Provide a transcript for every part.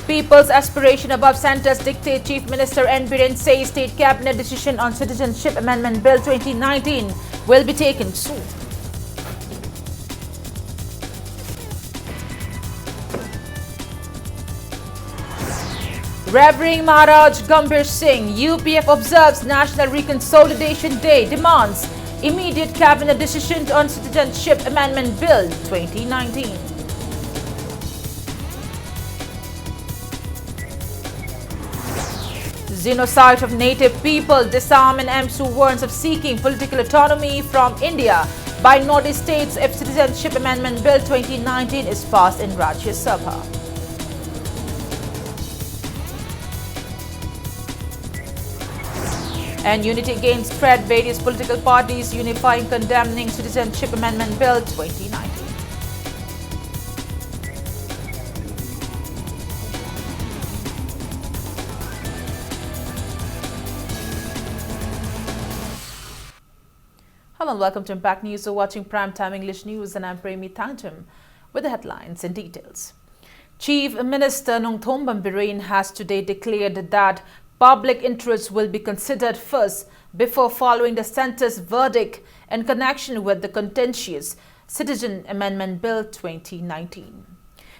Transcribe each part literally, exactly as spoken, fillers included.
People's aspiration above centre's dictate, Chief Minister N Biren says state cabinet decision on Citizenship Amendment Bill twenty nineteen will be taken soon. Revering Maharaj Gambhir Singh, U P F observes National Reconsolidation Day, demands immediate cabinet decision on Citizenship Amendment Bill twenty nineteen. Genocide of native people, Disam and Amsu warns of seeking political autonomy from India by Northeast states if Citizenship Amendment Bill twenty nineteen is passed in Rajya Sabha. And unity gains thread, various political parties unifying condemning Citizenship Amendment Bill twenty nineteen. Hello and welcome to Impact News. You're watching Prime Time English News and I'm Premi Thangcham with the headlines and details. Chief Minister Nongthombam Biren has today declared that public interest will be considered first before following the centre's verdict in connection with the contentious Citizen Amendment Bill twenty nineteen.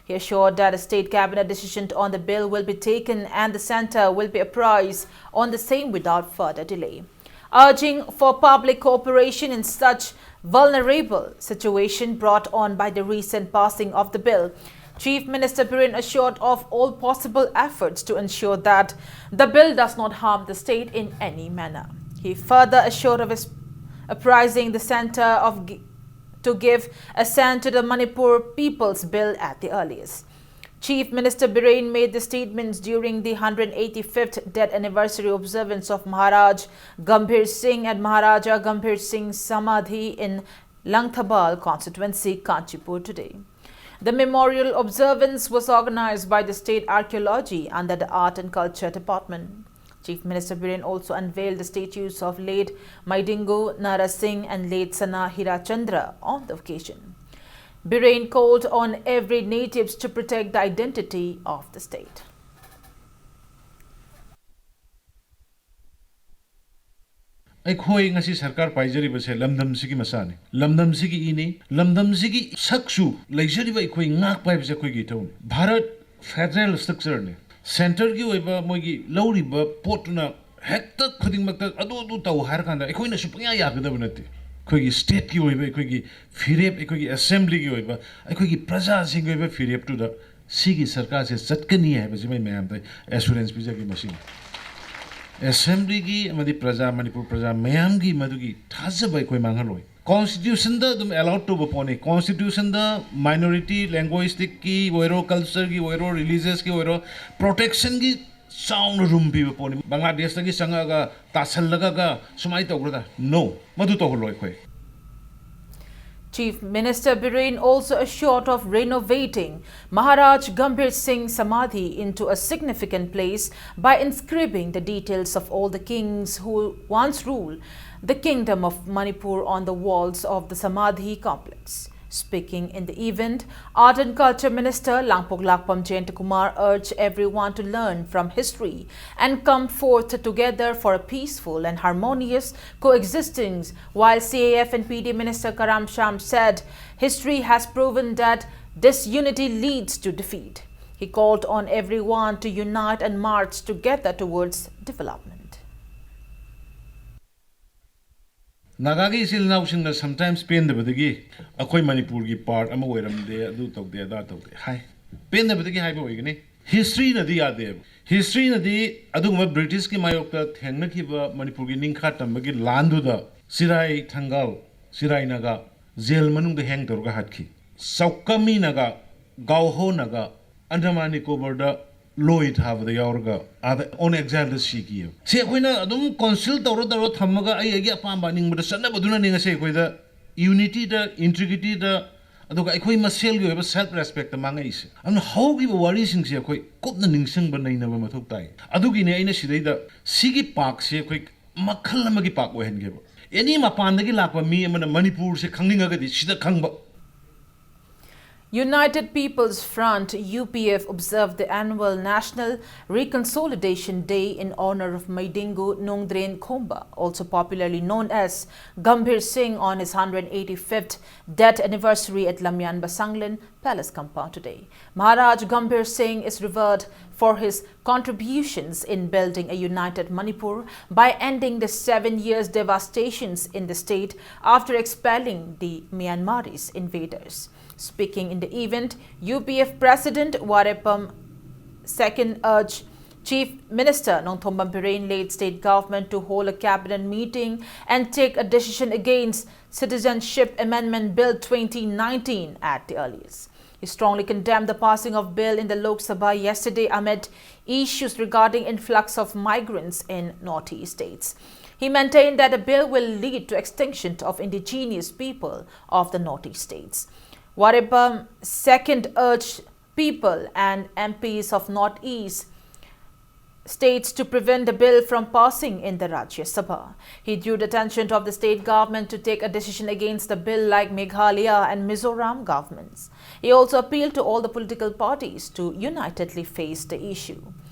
He assured that a state cabinet decision on the bill will be taken and the centre will be apprised on the same without further delay. Urging for public cooperation in such vulnerable situation brought on by the recent passing of the bill, Chief Minister Biren assured of all possible efforts to ensure that the bill does not harm the state in any manner. He further assured of his apprising the centre of gi- to give assent to the Manipur People's Bill at the earliest. Chief Minister Biren made the statements during the hundred eighty-fifth death anniversary observance of Maharaj Gambhir Singh at Maharaja Gambhir Singh Samadhi in Langthabal constituency, Kanchipur today. The memorial observance was organized by the State Archaeology under the Art and Culture Department. Chief Minister Biren also unveiled the statues of late Maidingo Nara Singh and late Sana Hirachandra on the occasion. Biren called on every natives to protect the identity of the state. ꯑꯩꯈꯣꯏ ꯉꯁꯤ ꯁꯔꯀꯥꯔ ꯄꯥꯏꯖꯔꯤꯕꯁꯦ ꯂꯝꯗꯝꯁꯤꯒꯤ ꯃꯆꯥꯅꯤ, ꯂꯝꯗꯝꯁꯤꯒꯤ ꯏꯅꯤ, ꯂꯝꯗꯝꯁꯤꯒꯤ ꯁꯛꯁꯨ ꯂꯩꯖꯔꯤꯕ ꯑꯩꯈꯣꯏ ꯉꯥꯛꯄ ꯍꯥꯏꯕꯁꯦ ꯑꯩꯈꯣꯏꯒꯤ ꯏꯊꯧꯅꯤ꯫ ꯚꯥꯔꯠ ꯐꯦꯗꯔꯦꯜ ꯁ꯭ꯇ꯭ꯔꯛꯆꯔꯅꯤ꯫ ꯁꯦꯟꯇꯔꯒꯤ ꯑꯣꯏꯕ ꯃꯣꯏꯒꯤ ꯂꯧꯔꯤꯕ ꯄꯣꯠꯇꯨꯅ ꯍꯦꯛꯇ ꯈꯨꯗꯤꯡꯃꯛꯇ ꯑꯗꯨ ꯑꯗꯨ ꯇꯧ ꯍꯥꯏꯔ ꯀꯥꯟꯗ ꯑꯩꯈꯣꯏꯅꯁꯨ ꯄꯪꯌꯥ ꯌꯥꯒꯗꯕ ꯅꯠꯇꯦ꯫ ꯑꯩꯈꯣꯏꯒꯤ ꯁ꯭ꯇꯦꯠꯀꯤ ꯑꯣꯏꯕ ꯑꯩꯈꯣꯏꯒꯤ ꯐꯤꯔꯦꯞ, ꯑꯩꯈꯣꯏꯒꯤ ꯑꯦꯁꯦꯝꯕ꯭ꯂꯤꯒꯤ ꯑꯣꯏꯕ, ꯑꯩꯈꯣꯏꯒꯤ ꯄ꯭ꯔꯖꯥꯁꯤꯡꯒꯤ ꯑꯣꯏꯕ ꯐꯤꯔꯦꯞꯇꯨꯗ ꯁꯤꯒꯤ ꯁꯔꯀꯥꯔꯁꯦ ꯆꯠꯀꯅꯤ ꯍꯥꯏꯕꯁꯤꯃ ꯑꯩ ꯃꯌꯥꯝꯗ ꯑꯦꯁꯨꯔꯦꯟꯁ ꯄꯤꯖꯒꯦ꯫ ꯃꯁꯤꯅꯤ ꯑꯦꯁꯦꯝꯕ꯭ꯂꯤꯒꯤ ꯑꯃꯗꯤ ꯄ꯭ꯔꯖꯥ, ꯃꯅꯤꯄꯨꯔ ꯄ꯭ꯔꯖꯥ ꯃꯌꯥꯝꯒꯤ ꯃꯗꯨꯒꯤ ꯊꯥꯖꯕ ꯑꯩꯈꯣꯏ ꯃꯥꯡꯍꯜꯂꯣꯏ꯫ ꯀꯣꯟꯁꯇꯤꯇ꯭ꯌꯨꯁꯟꯗ ꯑꯗꯨꯝ ꯑꯦꯂꯥꯎꯠ ꯇꯧꯕ ꯄꯣꯠꯅꯤ꯫ ꯀꯣꯟꯁꯇꯤꯇ꯭ꯌꯨꯁꯟꯗ ꯃꯥꯏꯅꯣꯔꯤꯇꯤ ꯂꯦꯡꯒ꯭ꯋꯦꯖꯇꯤꯛꯀꯤ ꯑꯣꯏꯔꯣ, ꯀꯜꯆꯔꯒꯤ ꯑꯣꯏꯔꯣ, ꯔꯤꯂꯤꯖꯁꯀꯤ ꯑꯣꯏꯔꯣ, ꯄ꯭ꯔꯣꯇꯦꯛꯁꯟꯒꯤ ꯆꯥꯎꯅ ꯔꯨꯝ ꯄꯤꯕ ꯄꯣꯠꯅꯤ꯫ ꯕꯪꯒ꯭ꯂꯥꯗꯦꯁꯇꯒꯤ ꯆꯪꯉꯛꯑꯒ ꯇꯥꯁꯜꯂꯒꯒ ꯁꯨꯃꯥꯏꯅ ꯇꯧꯒꯗ꯭ꯔꯥ? No, ꯃꯗꯨ ꯇꯧꯍꯜꯂꯣꯏ ꯑꯩꯈꯣꯏ꯫ Chief Minister Biren also assured of renovating Maharaj Gambhir Singh Samadhi into a significant place by inscribing the details of all the kings who once ruled the Kingdom of Manipur on the walls of the Samadhi complex. Speaking in the event, Art and Culture Minister Langpok Lakpam Jayantakumar urged everyone to learn from history and come forth together for a peaceful and harmonious coexistence, while C A F and P D Minister Karam Sham said history has proven that disunity leads to defeat. He called on everyone to unite and march together towards development. ꯅꯥꯒꯥꯒꯤ ꯏꯆꯤꯜ ꯏꯅꯥꯎꯁꯤꯡꯅ sometimes ꯄꯦꯟꯗꯕꯗꯒꯤ ꯑꯩꯈꯣꯏ ꯃꯅꯤꯄꯨꯔꯒꯤ part ꯑꯃ ꯑꯣꯏꯔꯝꯗꯦ, ꯑꯗꯨ ꯇꯧꯗꯦ, ꯑꯗꯥ ꯇꯧꯗꯦ ꯍꯥꯏ꯫ ꯄꯦꯟꯗꯕꯗꯒꯤ ꯍꯥꯏꯕ ꯑꯣꯏꯒꯅꯤ꯫ ꯍꯤꯁꯇ꯭ꯔꯤꯅꯗꯤ ꯌꯥꯗꯦꯕ꯫ ꯍꯤꯁꯇ꯭ꯔꯤꯅꯗꯤ ꯑꯗꯨꯒꯨꯝꯕ ꯕ꯭ꯔꯤꯇꯤꯁꯀꯤ ꯃꯥꯌꯣꯛꯇ ꯊꯦꯡꯅꯈꯤꯕ ꯃꯅꯤꯄꯨꯔꯒꯤ ꯅꯤꯡꯈꯥ ꯇꯝꯕꯒꯤ ꯂꯥꯟꯗꯨꯗ ꯆꯤꯔꯥꯏ ꯊꯪꯒꯥꯜ, ꯆꯤꯔꯥꯏ ꯅꯥꯒꯥ, ꯖꯦꯜ ꯃꯅꯨꯡꯗ ꯍꯦꯡ ꯇꯧꯔꯒ ꯍꯥꯠꯈꯤ꯫ ꯆꯧꯀꯃꯤ ꯅꯥꯒꯥ, ꯒꯥꯎꯍꯣ ꯅꯥꯒꯥ, ꯑꯟꯗꯃꯥꯟ ꯅꯤꯀꯣꯕꯔꯗ ꯂꯣꯏ ꯊꯥꯕꯗ ꯌꯥꯎꯔꯒ ꯑꯥꯗ ꯑꯣꯟ ꯑꯦꯛꯖꯥꯏꯜꯗ ꯁꯤꯈꯤꯑꯕ꯫ ꯁꯤ ꯑꯩꯈꯣꯏꯅ ꯑꯗꯨꯝ ꯀꯥꯎꯟꯁꯤꯜ ꯇꯧꯔ ꯇꯧꯔ ꯊꯝꯃꯒ ꯑꯩ ꯑꯩꯒꯤ ꯑꯄꯥꯝꯕ ꯑꯅꯤꯡꯕꯗ ꯆꯠꯅꯕꯗꯨꯅꯅꯦ ꯉꯁꯤ ꯑꯩꯈꯣꯏꯗ ꯌꯨꯅꯤꯇꯤꯗ, ꯏꯟꯇꯤꯒ꯭ꯔꯤꯇꯤꯗ, ꯑꯗꯨꯒ ꯑꯩꯈꯣꯏ ꯃꯁꯦꯜꯒꯤ ꯑꯣꯏꯕ ꯁꯦꯜꯐ ꯔꯦꯁꯄꯦꯛꯇ ꯃꯥꯡꯉꯛꯏꯁꯦ꯫ ꯑꯗꯨꯅ ꯍꯧꯈꯤꯕ ꯋꯥꯔꯤꯁꯤꯡꯁꯦ ꯑꯩꯈꯣꯏ ꯀꯨꯞꯅ ꯅꯤꯡꯁꯤꯡꯕ ꯅꯩꯅꯕ ꯃꯊꯧ ꯇꯥꯏ꯫ ꯑꯗꯨꯒꯤꯅꯦ ꯑꯩꯅ ꯁꯤꯗꯩꯗ ꯁꯤꯒꯤ ꯄꯥꯛꯁꯦ ꯑꯩꯈꯣꯏ ꯃꯈꯜ ꯑꯃꯒꯤ ꯄꯥꯛ ꯑꯣꯏꯍꯟꯒꯦꯕ꯫ ꯑꯦꯅꯤ ꯃꯄꯥꯟꯗꯒꯤ ꯂꯥꯛꯄ ꯃꯤ ꯑꯃꯅ ꯃꯅꯤꯄꯨꯔꯁꯦ ꯈꯪꯅꯤꯡꯉꯒꯗꯤ ꯁꯤꯗ ꯈꯪꯕ꯫ United People's Front, U P F, observed the annual National Reconsolidation Day in honor of Maidingu Nongdren Khomba, also popularly known as Gambhir Singh, on his hundred eighty-fifth death anniversary at Lamyan Basanglen Palace compound today. Maharaj Gambhir Singh is revered for his contributions in building a united Manipur by ending the seven years devastations in the state after expelling the Myanmarese invaders. Speaking in the event, U P F President Warepam the second urged Chief Minister Nongthombam Biren led state government to hold a cabinet meeting and take a decision against Citizenship Amendment Bill twenty nineteen at the earliest. He strongly condemned the passing of bill in the Lok Sabha yesterday amid issues regarding influx of migrants in northeast states. He maintained that the bill will lead to extinction of indigenous people of the northeast states. Warepam the second urged people and M Ps of northeast states to prevent the bill from passing in the Rajya Sabha. He drew the attention of the state government to take a decision against the bill like Meghalaya and Mizoram governments. He also appealed to all the political parties to unitedly face the issue.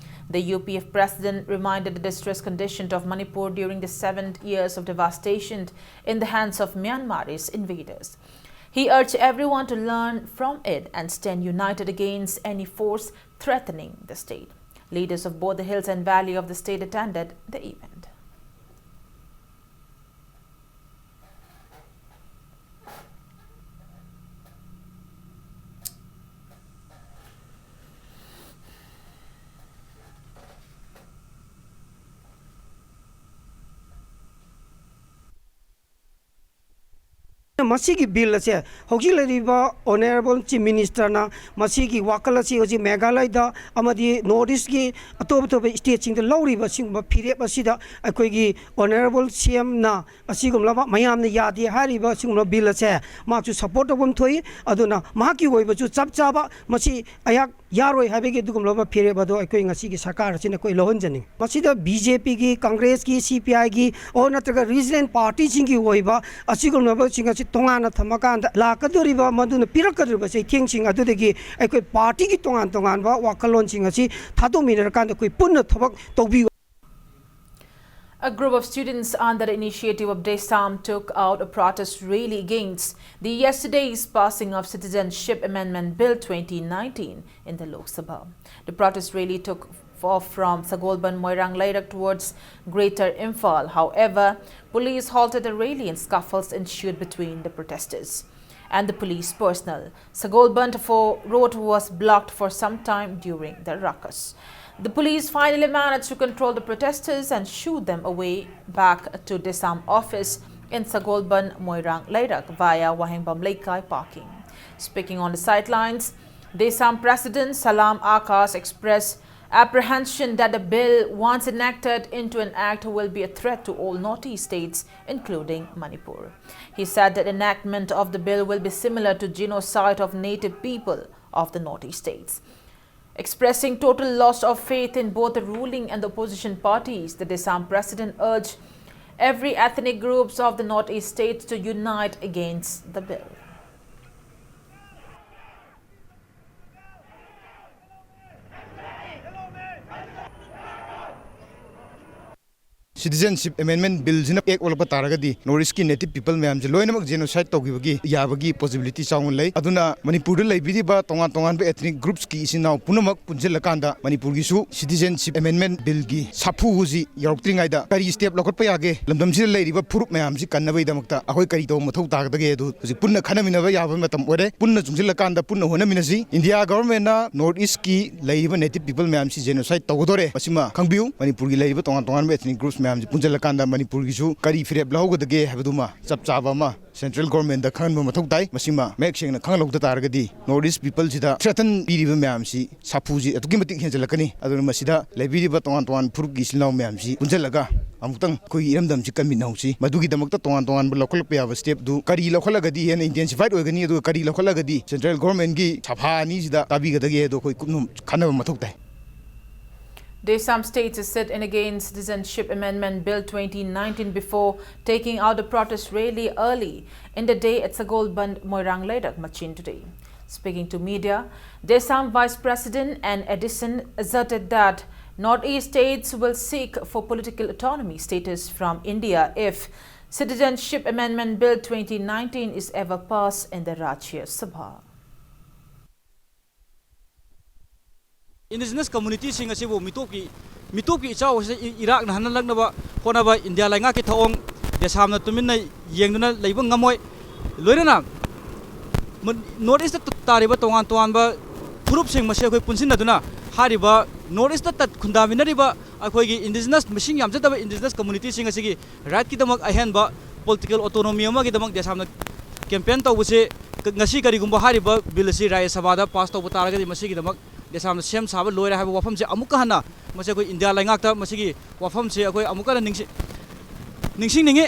The U P F president reminded the distressed condition of Manipur during the seven years of devastation in the hands of Myanmarese invaders. He urged everyone to learn from it and stand united against any force threatening the state. Leaders of both the hills and valley of the state attended the event. ꯃꯁꯤꯒꯤ bill ꯑꯁꯦ ꯍꯧꯖꯤꯛ ꯂꯩꯔꯤꯕ honourable chief ꯃꯤꯅꯤꯁꯇꯔꯅ ꯃꯁꯤꯒꯤ ꯋꯥꯈꯜ ꯑꯁꯤ ꯍꯧꯖꯤꯛ ꯃꯦꯘꯥꯂꯌꯗ ꯑꯃꯗꯤ north ꯏꯁꯀꯤ ꯑꯇꯣꯞ ꯑꯇꯣꯞꯄ ꯁ꯭ꯇꯦꯠꯁꯤꯡꯗ ꯂꯧꯔꯤꯕ ꯑꯁꯤꯒꯨꯝꯕ ꯐꯤꯔꯦꯞ ꯑꯁꯤꯗ ꯑꯩꯈꯣꯏꯒꯤ ꯑꯣꯅꯔꯦꯕꯜ ꯁꯤ ꯑꯦꯝꯅ ꯑꯁꯤꯒꯨꯝꯂꯕ ꯃꯌꯥꯝꯅ ꯌꯥꯗꯦ ꯍꯥꯏꯔꯤꯕ ꯑꯁꯤꯒꯨꯝꯂꯕ ꯕꯤꯜ ꯑꯁꯦ ꯃꯍꯥꯛꯁꯨ ꯁꯄꯣꯔꯠ ꯇꯧꯐꯝ ꯊꯣꯛꯏ꯫ ꯑꯗꯨꯅ ꯃꯍꯥꯛꯀꯤ ꯑꯣꯏꯕꯁꯨ ꯆꯞ ꯆꯥꯕ ꯃꯁꯤ ꯑꯩꯍꯥꯛ ꯌꯥꯔꯣꯏ ꯍꯥꯏꯕꯒꯤ ꯑꯗꯨꯒꯨꯝꯂꯕ ꯐꯤꯔꯦꯞ ꯑꯗꯣ ꯑꯩꯈꯣꯏ ꯉꯁꯤꯒꯤ ꯁꯔꯀꯥꯔ ꯑꯁꯤꯅ ꯑꯩꯈꯣꯏ ꯂꯧꯍꯟꯖꯅꯤꯡꯏ꯫ ꯃꯁꯤꯗ ꯕꯤ ꯖꯦ ꯄꯤꯒꯤ, ꯀꯪꯒ꯭ꯔꯦꯁꯀꯤ, ꯁꯤ ꯄꯤ ꯑꯥꯏꯒꯤ ꯑꯣꯔ ꯅꯠꯇ꯭ꯔꯒ ꯔꯤꯖꯅꯦꯜ ꯄꯥꯔꯇꯤꯁꯤꯡꯒꯤ ꯑꯣꯏꯕ ꯑꯁꯤꯒꯨꯝꯂꯕꯁꯤꯡ ꯑꯁꯤ ꯇꯣꯉꯥꯟꯅ ꯊꯝꯃꯀꯥꯟꯗ ꯂꯥꯛꯀꯗꯧꯔꯤꯕ ꯃꯗꯨꯅ ꯄꯤꯔꯛꯀꯗꯧꯔꯤꯕ ꯆꯩꯊꯦꯡꯁꯤꯡ ꯑꯗꯨꯗꯒꯤ ꯑꯩꯈꯣꯏ ꯄꯥꯔꯇꯤꯒꯤ ꯇꯣꯉꯥꯟ ꯇꯣꯉꯥꯟꯕ ꯋꯥꯈꯜꯂꯣꯟꯁꯤꯡ ꯑꯁꯤ ꯊꯥꯗꯣꯛꯃꯤꯟꯅꯔꯀꯥꯟꯗ ꯑꯩꯈꯣꯏ ꯄꯨꯟꯅ ꯊꯕꯛ ꯇꯧꯕꯤꯌꯨ꯫ A group of students under the initiative of DESAM took out a protest rally against the yesterday's passing of Citizenship Amendment Bill twenty nineteen in the Lok Sabha. The protest rally took off from Sagolband Moirang Leirak towards Greater Imphal. However, police halted the rally and scuffles ensued between the protesters and the police personnel. Sagolband four road was blocked for some time during the ruckus. The police finally managed to control the protesters and shoo them away back to DESAM office in Sagolband Moirang Leirak via Wahengbam Leikai parking. Speaking on the sidelines, DESAM President Salam Akas expressed apprehension that the bill, once enacted into an act, will be a threat to all Northeast states, including Manipur. He said that enactment of the bill will be similar to genocide of native people of the Northeast states. Expressing total loss of faith in both the ruling and the opposition parties, the DESAM president urged every ethnic groups of the Northeast states to unite against the bill. Citizenship Amendment Billꯁꯤꯅ ꯑꯦꯛ ꯑꯣꯜꯂꯛꯄ ꯇꯥꯔꯒꯗꯤ North Eastꯀꯤ native people ꯃꯌꯥꯝꯁꯦ ꯂꯣꯏꯅꯃꯛ genocide ꯇꯧꯈꯤꯕꯒꯤ ꯌꯥꯕꯒꯤ possibility ꯆꯥꯎꯅ ꯂꯩ꯫ ꯑꯗꯨꯅ ꯃꯅꯤꯄꯨꯔꯗ ꯂꯩꯕꯤꯔꯤꯕ ꯇꯣꯉꯥꯟ ꯇꯣꯉꯥꯟꯕ ethnic groupsꯀꯤ ꯏꯆꯤꯟ ꯏꯅꯥꯎ ꯄꯨꯝꯅꯃꯛ ꯄꯨꯟꯁꯤꯜꯂꯀꯥꯟꯗ ꯃꯅꯤꯄꯨꯔꯒꯤꯁꯨ Citizenship Amendment Billꯒꯤ ꯁꯥꯐꯨꯁꯤ ꯌꯧꯔꯛꯇ꯭ꯔꯤꯉꯩꯗ ꯀꯔꯤ step ꯂꯧꯈꯠꯄ ꯌꯥꯒꯦ, ꯂꯝꯗꯝꯁꯤꯗ ꯂꯩꯔꯤꯕ ꯐꯨꯔꯨꯞ ꯃꯌꯥꯝꯁꯤ ꯀꯟꯅꯕꯒꯤꯗꯃꯛꯇ ꯑꯩꯈꯣꯏ ꯀꯔꯤ ꯇꯧꯕ ꯃꯊꯧ ꯇꯥꯒꯗꯒꯦ, ꯑꯗꯨ ꯍꯧꯖꯤꯛ ꯄꯨꯟꯅ ꯈꯟꯅꯃꯤꯟꯅꯕ ꯌꯥꯕ ꯃꯇꯝ ꯑꯣꯏꯔꯦ꯫ ꯄꯨꯟꯅ ꯆꯨꯡꯁꯤꯜꯂꯀꯥꯟꯗ ꯄꯨꯟꯅ ꯍꯣꯠꯅꯃꯤꯟꯅꯁꯤ꯫ India governmentꯅ North Eastꯀꯤ ꯂꯩꯔꯤꯕ native people ꯃꯌꯥꯝꯁꯤ genocide ꯇꯧꯒꯗꯣꯔꯦ꯫ ꯃꯁꯤꯃ ꯈꯪꯕꯤꯌꯨ꯫ ꯃꯅꯤꯄꯨꯔꯒꯤ ꯂꯩꯔꯤꯕ ꯇꯣꯉꯥꯟ ꯇꯣꯉꯥꯟꯕ ethnic groups ꯃꯌꯥꯝꯁꯤ ꯄꯨꯟꯁꯤꯜꯂꯀꯥꯟꯗ ꯃꯅꯤꯄꯨꯔꯒꯤꯁꯨ ꯀꯔꯤ ꯐꯤꯔꯦꯞ ꯂꯧꯍꯧꯒꯗꯒꯦ ꯍꯥꯏꯕꯗꯨꯃ ꯆꯞ ꯆꯥꯕ ꯑꯃ central governmentꯗ ꯈꯪꯍꯟꯕ ꯃꯊꯧ ꯇꯥꯏ꯫ ꯃꯁꯤꯃ ꯃꯌꯦꯛ ꯁꯦꯡꯅ ꯈꯪꯍꯜꯍꯧꯗ ꯇꯥꯔꯒꯗꯤ North East peopleꯁꯤꯗ threaten ꯄꯤꯔꯤꯕ ꯃꯌꯥꯝꯁꯤ ꯁꯥꯐꯨꯁꯤ ꯑꯗꯨꯛꯀꯤ ꯃꯇꯤꯛ ꯍꯦꯟꯖꯜꯂꯛꯀꯅꯤ꯫ ꯑꯗꯨꯅ ꯃꯁꯤꯗ ꯂꯩꯕꯤꯔꯤꯕ ꯇꯣꯉꯥꯟ ꯇꯣꯉꯥꯟꯕ ꯐꯨꯔꯨꯞꯀꯤ ꯏꯆꯤꯜ ꯏꯅꯥꯎ ꯃꯌꯥꯝꯁꯤ ꯄꯨꯟꯁꯤꯜꯂꯒ ꯑꯃꯨꯛꯇꯪ ꯑꯩꯈꯣꯏꯒꯤ ꯏꯔꯝꯗꯝꯁꯤ ꯀꯟꯃꯤꯟꯅꯍꯧꯁꯤ꯫ ꯃꯗꯨꯒꯤꯗꯃꯛꯇ ꯇꯣꯉꯥꯟ ꯇꯣꯉꯥꯟꯕ ꯂꯧꯈꯠꯂꯛꯄ ꯌꯥꯕ stepꯗꯨ ꯀꯔꯤ ꯂꯧꯈꯠꯂꯒꯗꯤ ꯍꯦꯟꯅ intensified ꯑꯣꯏꯒꯅꯤ, ꯑꯗꯨꯒ ꯀꯔꯤ ꯂꯧꯈꯠꯂꯒꯗꯤ central governmentꯒꯤ ꯁꯥꯐꯥ ꯑꯅꯤꯁꯤꯗ ꯇꯥꯕꯤꯒꯗꯒꯦ ꯍꯥꯏꯗꯣ ꯑꯩꯈꯣꯏ ꯀꯨꯞꯅ ꯈꯟꯅꯕ ꯃꯊꯧ ꯇꯥꯏ꯫ Desam State is set in against Citizenship Amendment Bill twenty nineteen before taking out a protest rally early in the day at Sagolband, Moirang Leirak, Machin today. Speaking to media, Desam Vice President N Edison asserted that Northeast states will seek for political autonomy status from India if Citizenship Amendment Bill twenty nineteen is ever passed in the Rajya Sabha. Indigenous communityꯁꯤꯡ ꯑꯁꯤꯕꯨ ꯃꯤꯇꯣꯞꯀꯤ ꯃꯤꯇꯣꯞꯀꯤ ꯏꯆꯥꯎ ꯑꯁꯤꯗ E- ꯏꯔꯥꯛꯅꯍꯟꯅꯂꯛꯅꯕ ꯍꯣꯠꯅꯕ India ꯂꯩꯉꯥꯛꯀꯤ ꯊꯧꯑꯣꯡ ꯗꯦꯁꯥꯝꯅ ꯇꯨꯃꯤꯟꯅ ꯌꯦꯡꯗꯨꯅ ꯂꯩꯕ ꯉꯝꯃꯣꯏ꯫ ꯂꯣꯏꯅꯅ ꯃ- North Eastꯇ ꯇꯥꯔꯤꯕ ꯇꯣꯉꯥꯟ ꯇꯣꯉꯥꯟꯕ ꯐꯨꯔꯨꯞꯁꯤꯡ ꯃꯁꯤ ꯑꯩꯈꯣꯏ ꯄꯨꯟꯁꯤꯟꯅꯗꯨꯅ ꯍꯥꯏꯔꯤꯕ North Eastꯇ ꯈꯨꯟꯗꯥꯃꯤꯟꯅꯔꯤꯕ ꯑꯩꯈꯣꯏꯒꯤ Indigenous ꯃꯁꯤꯡ ꯌꯥꯝꯖꯗꯕ Indigenous communityꯁꯤꯡ ꯑꯁꯤꯒꯤ rightꯀꯤꯗꯃꯛ ꯑꯍꯦꯟꯕ political autonomy ꯑꯃꯒꯤꯗꯃꯛ ꯗꯦꯁꯥꯝꯅ campaign ꯇꯧꯕꯁꯦ ꯉꯁꯤ ꯀꯔꯤꯒꯨꯝꯕ ꯍꯥꯏꯔꯤꯕ bill ꯑꯁꯤ ꯔꯥꯖ꯭ꯌ ꯁꯚꯥꯗ pass ꯇꯧꯕ ꯇꯥꯔꯒꯗꯤ ꯃꯁꯤꯒꯤꯗꯃꯛ ꯗꯦꯁꯥꯝꯅ ꯁꯦꯝ ꯁꯥꯕ ꯂꯣꯏꯔꯦ ꯍꯥꯏꯕ ꯋꯥꯐꯝꯁꯦ ꯑꯃꯨꯛꯀ ꯍꯟꯅ ꯃꯁꯤ ꯑꯩꯈꯣꯏ ꯏꯟꯗꯤꯌꯥ ꯂꯩꯉꯥꯛꯇ ꯃꯁꯤꯒꯤ ꯋꯥꯐꯝꯁꯦ ꯑꯩꯈꯣꯏ ꯑꯃꯨꯛꯀ ꯍꯟꯅ ꯅꯤꯡꯁꯤꯡ ꯅꯤꯡꯁꯤꯡꯅꯤꯡꯉꯤ꯫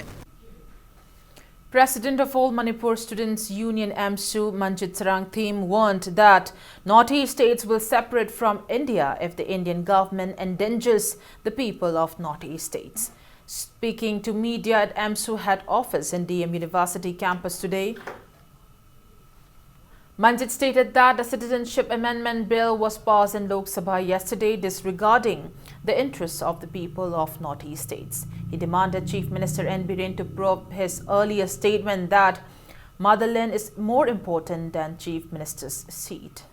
President of All Manipur Students Union, AMSU, Manjit Sarangthim, warned that Northeast states will separate from India if the Indian government endangers the people of Northeast states. Speaking to media at AMSU head office in D M University campus today, Manjit stated that the Citizenship Amendment Bill was passed in Lok Sabha yesterday, disregarding the interests of the people of Northeast states. He demanded Chief Minister N Biren to probe his earlier statement that motherland is more important than Chief Minister's seat.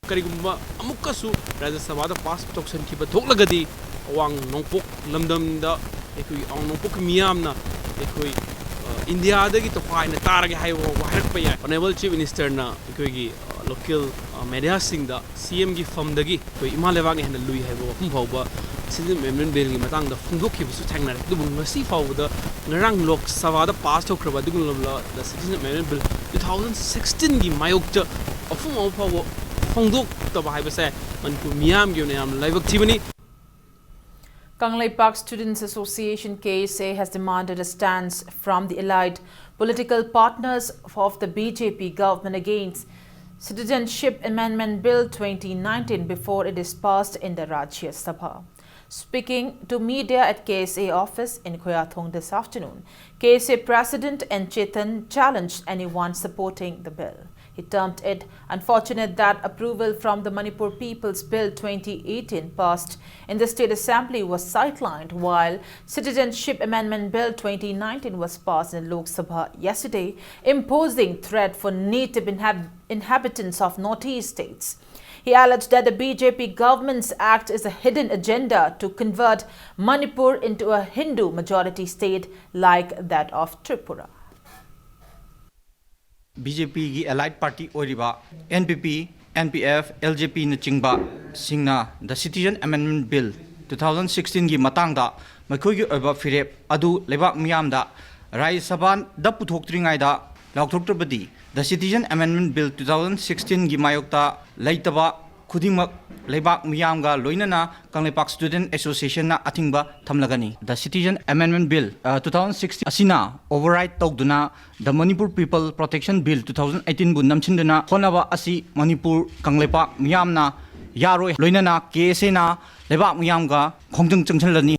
ꯀꯔꯤꯒꯨꯝꯕ ꯑꯃꯨꯛꯀꯁꯨ ꯔꯥꯖ꯭ꯌ ꯁꯚꯥꯗ pass ꯇꯧꯁꯤꯟꯈꯤꯕ ꯊꯣꯛꯂꯒꯗꯤ ꯑꯋꯥꯡ ꯅꯣꯡꯄꯣꯛ ꯂꯝꯗꯝꯗ ꯑꯩꯈꯣꯏꯒꯤ ꯑꯋꯥꯡ ꯅꯣꯡꯄꯣꯛꯀꯤ ꯃꯤꯌꯥꯝꯅ ꯑꯩꯈꯣꯏ ꯏꯟꯗꯤꯌꯥꯗꯒꯤ ꯇꯣꯈꯥꯏꯅ ꯇꯥꯔꯒꯦ ꯍꯥꯏꯕ ꯐꯥꯎꯕ ꯍꯥꯏꯔꯛꯄ ꯌꯥꯏ꯫ Honourable Chief Minister ꯅ ꯑꯩꯈꯣꯏꯒꯤ local mediaꯁꯤꯡꯗ CM ꯒꯤ ꯐꯝꯗꯒꯤ ꯑꯩꯈꯣꯏ ꯏꯃꯥ ꯂꯩꯕꯥꯛꯅ ꯍꯦꯟꯅ ꯂꯨꯏ ꯍꯥꯏꯕ ꯋꯥꯐꯝ ꯐꯥꯎꯕ Citizenship Amendment Bill ꯒꯤ ꯃꯇꯥꯡꯗ ꯐꯣꯡꯗꯣꯛꯈꯤꯕꯁꯨ ꯊꯦꯡꯅꯔꯦ꯫ ꯑꯗꯨꯕꯨ ꯉꯁꯤ ꯐꯥꯎꯕꯗ ꯉꯔꯥꯡ ꯂꯣꯛ ꯁꯚꯥꯗ pass ꯇꯧꯈ꯭ꯔꯕ ꯑꯗꯨꯒꯨꯝꯂꯕ the Citizenship Amendment Bill two thousand sixteen ꯒꯤ ꯃꯥꯌꯣꯛꯇ ꯋꯥꯐꯝ ꯑꯃ ꯐꯥꯎꯕ ꯐꯣꯡꯗꯣꯛꯇꯕ ꯍꯥꯏꯕꯁꯦ ꯃꯅꯤꯄꯨꯔ ꯃꯤꯌꯥꯝꯒꯤ ꯑꯣꯏꯅ ꯌꯥꯝꯅ ꯂꯥꯏꯕꯛ ꯊꯤꯕꯅꯤ꯫ Kangleipak Students Association, K S A, has demanded a stance from the allied political partners of the B J P government against Citizenship Amendment Bill twenty nineteen before it is passed in the Rajya Sabha. Speaking to media at K S A office in Khoyathong this afternoon, K S A President N Chetan challenged anyone supporting the bill. He termed it unfortunate that approval from the Manipur People's Bill twenty eighteen passed in the State Assembly was sidelined while Citizenship Amendment Bill twenty nineteen was passed in Lok Sabha yesterday, imposing threat for native inhab- inhabitants of Northeast states. He alleged that the B J P government's act is a hidden agenda to convert Manipur into a Hindu majority state like that of Tripura. B J P ꯒꯤ allied party ꯑꯣꯏꯔꯤꯕ N P P, N P F, L J P ꯅꯆꯤꯡꯕꯁꯤꯡꯅ The Citizen Amendment Bill two thousand sixteen ꯒꯤ ꯃꯇꯥꯡꯗ ꯃꯈꯣꯏꯒꯤ ꯑꯣꯏꯕ ꯐꯤꯔꯦꯞ ꯑꯗꯨ ꯂꯩꯕꯥꯛ ꯃꯤꯌꯥꯝꯗ ꯔꯥꯖ꯭ꯌ ꯁꯚꯥꯗ ꯄꯨꯊꯣꯛꯇ꯭ꯔꯤꯉꯩꯗ ꯂꯥꯎꯊꯣꯛꯇ꯭ꯔꯕꯗꯤ The Citizen Amendment Bill two thousand sixteen ꯒꯤ ꯃꯥꯌꯣꯛꯇ ꯂꯩꯇꯕ ꯈꯨꯗꯤꯡꯃꯛ ꯂꯩꯕꯥꯛ ꯃꯤꯌꯥꯝꯒ ꯂꯣꯏꯅꯅ ꯀꯪꯂꯩꯄꯥꯛ Student Association ꯅ ꯑꯊꯤꯡꯕ ꯊꯝꯂꯒꯅꯤ꯫ The Citizen Amendment Bill, ꯑ, two thousand sixteen ꯑꯁꯤꯅ override ꯇꯧꯗꯨꯅ The Manipur People Protection Bill two thousand eighteen ꯕꯨ ꯅꯝꯁꯤꯟꯗꯨꯅ ꯍꯣꯠꯅꯕ ꯑꯁꯤ ꯃꯅꯤꯄꯨꯔ ꯀꯪꯂꯩꯄꯥꯛ ꯃꯤꯌꯥꯝꯅ ꯌꯥꯔꯣꯏ, ꯂꯣꯏꯅꯅ K S A ꯅ ꯂꯩꯕꯥꯛ ꯃꯤꯌꯥꯝꯒ ꯈꯣꯡꯖꯪ ꯆꯪꯁꯤꯜꯂꯅꯤ꯫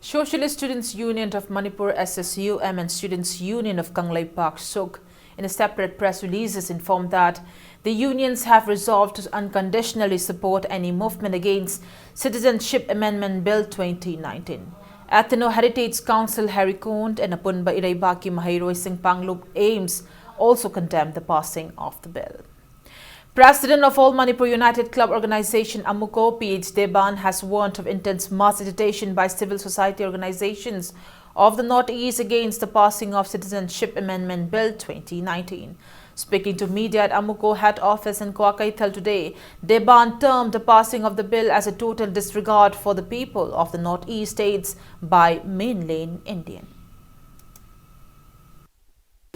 Socialist Students Union of Manipur, S S U M, and Students Union of Kangleipak, SUK, in a separate press releases informed that the unions have resolved to unconditionally support any movement against Citizenship Amendment Bill twenty nineteen. Ethno Heritage Council Harry Kund and Apunba Ireibaki Maheiroi Singpanglup AIMS also condemned the passing of the bill. President of All Manipur United Club Organization, AMUCO, P H Deban, has warned of intense mass agitation by civil society organizations of the Northeast against the passing of Citizenship Amendment Bill twenty nineteen. Speaking to media at AMUCO head office in Kwakeithel today, Deban termed the passing of the bill as a total disregard for the people of the Northeast states by mainland Indian.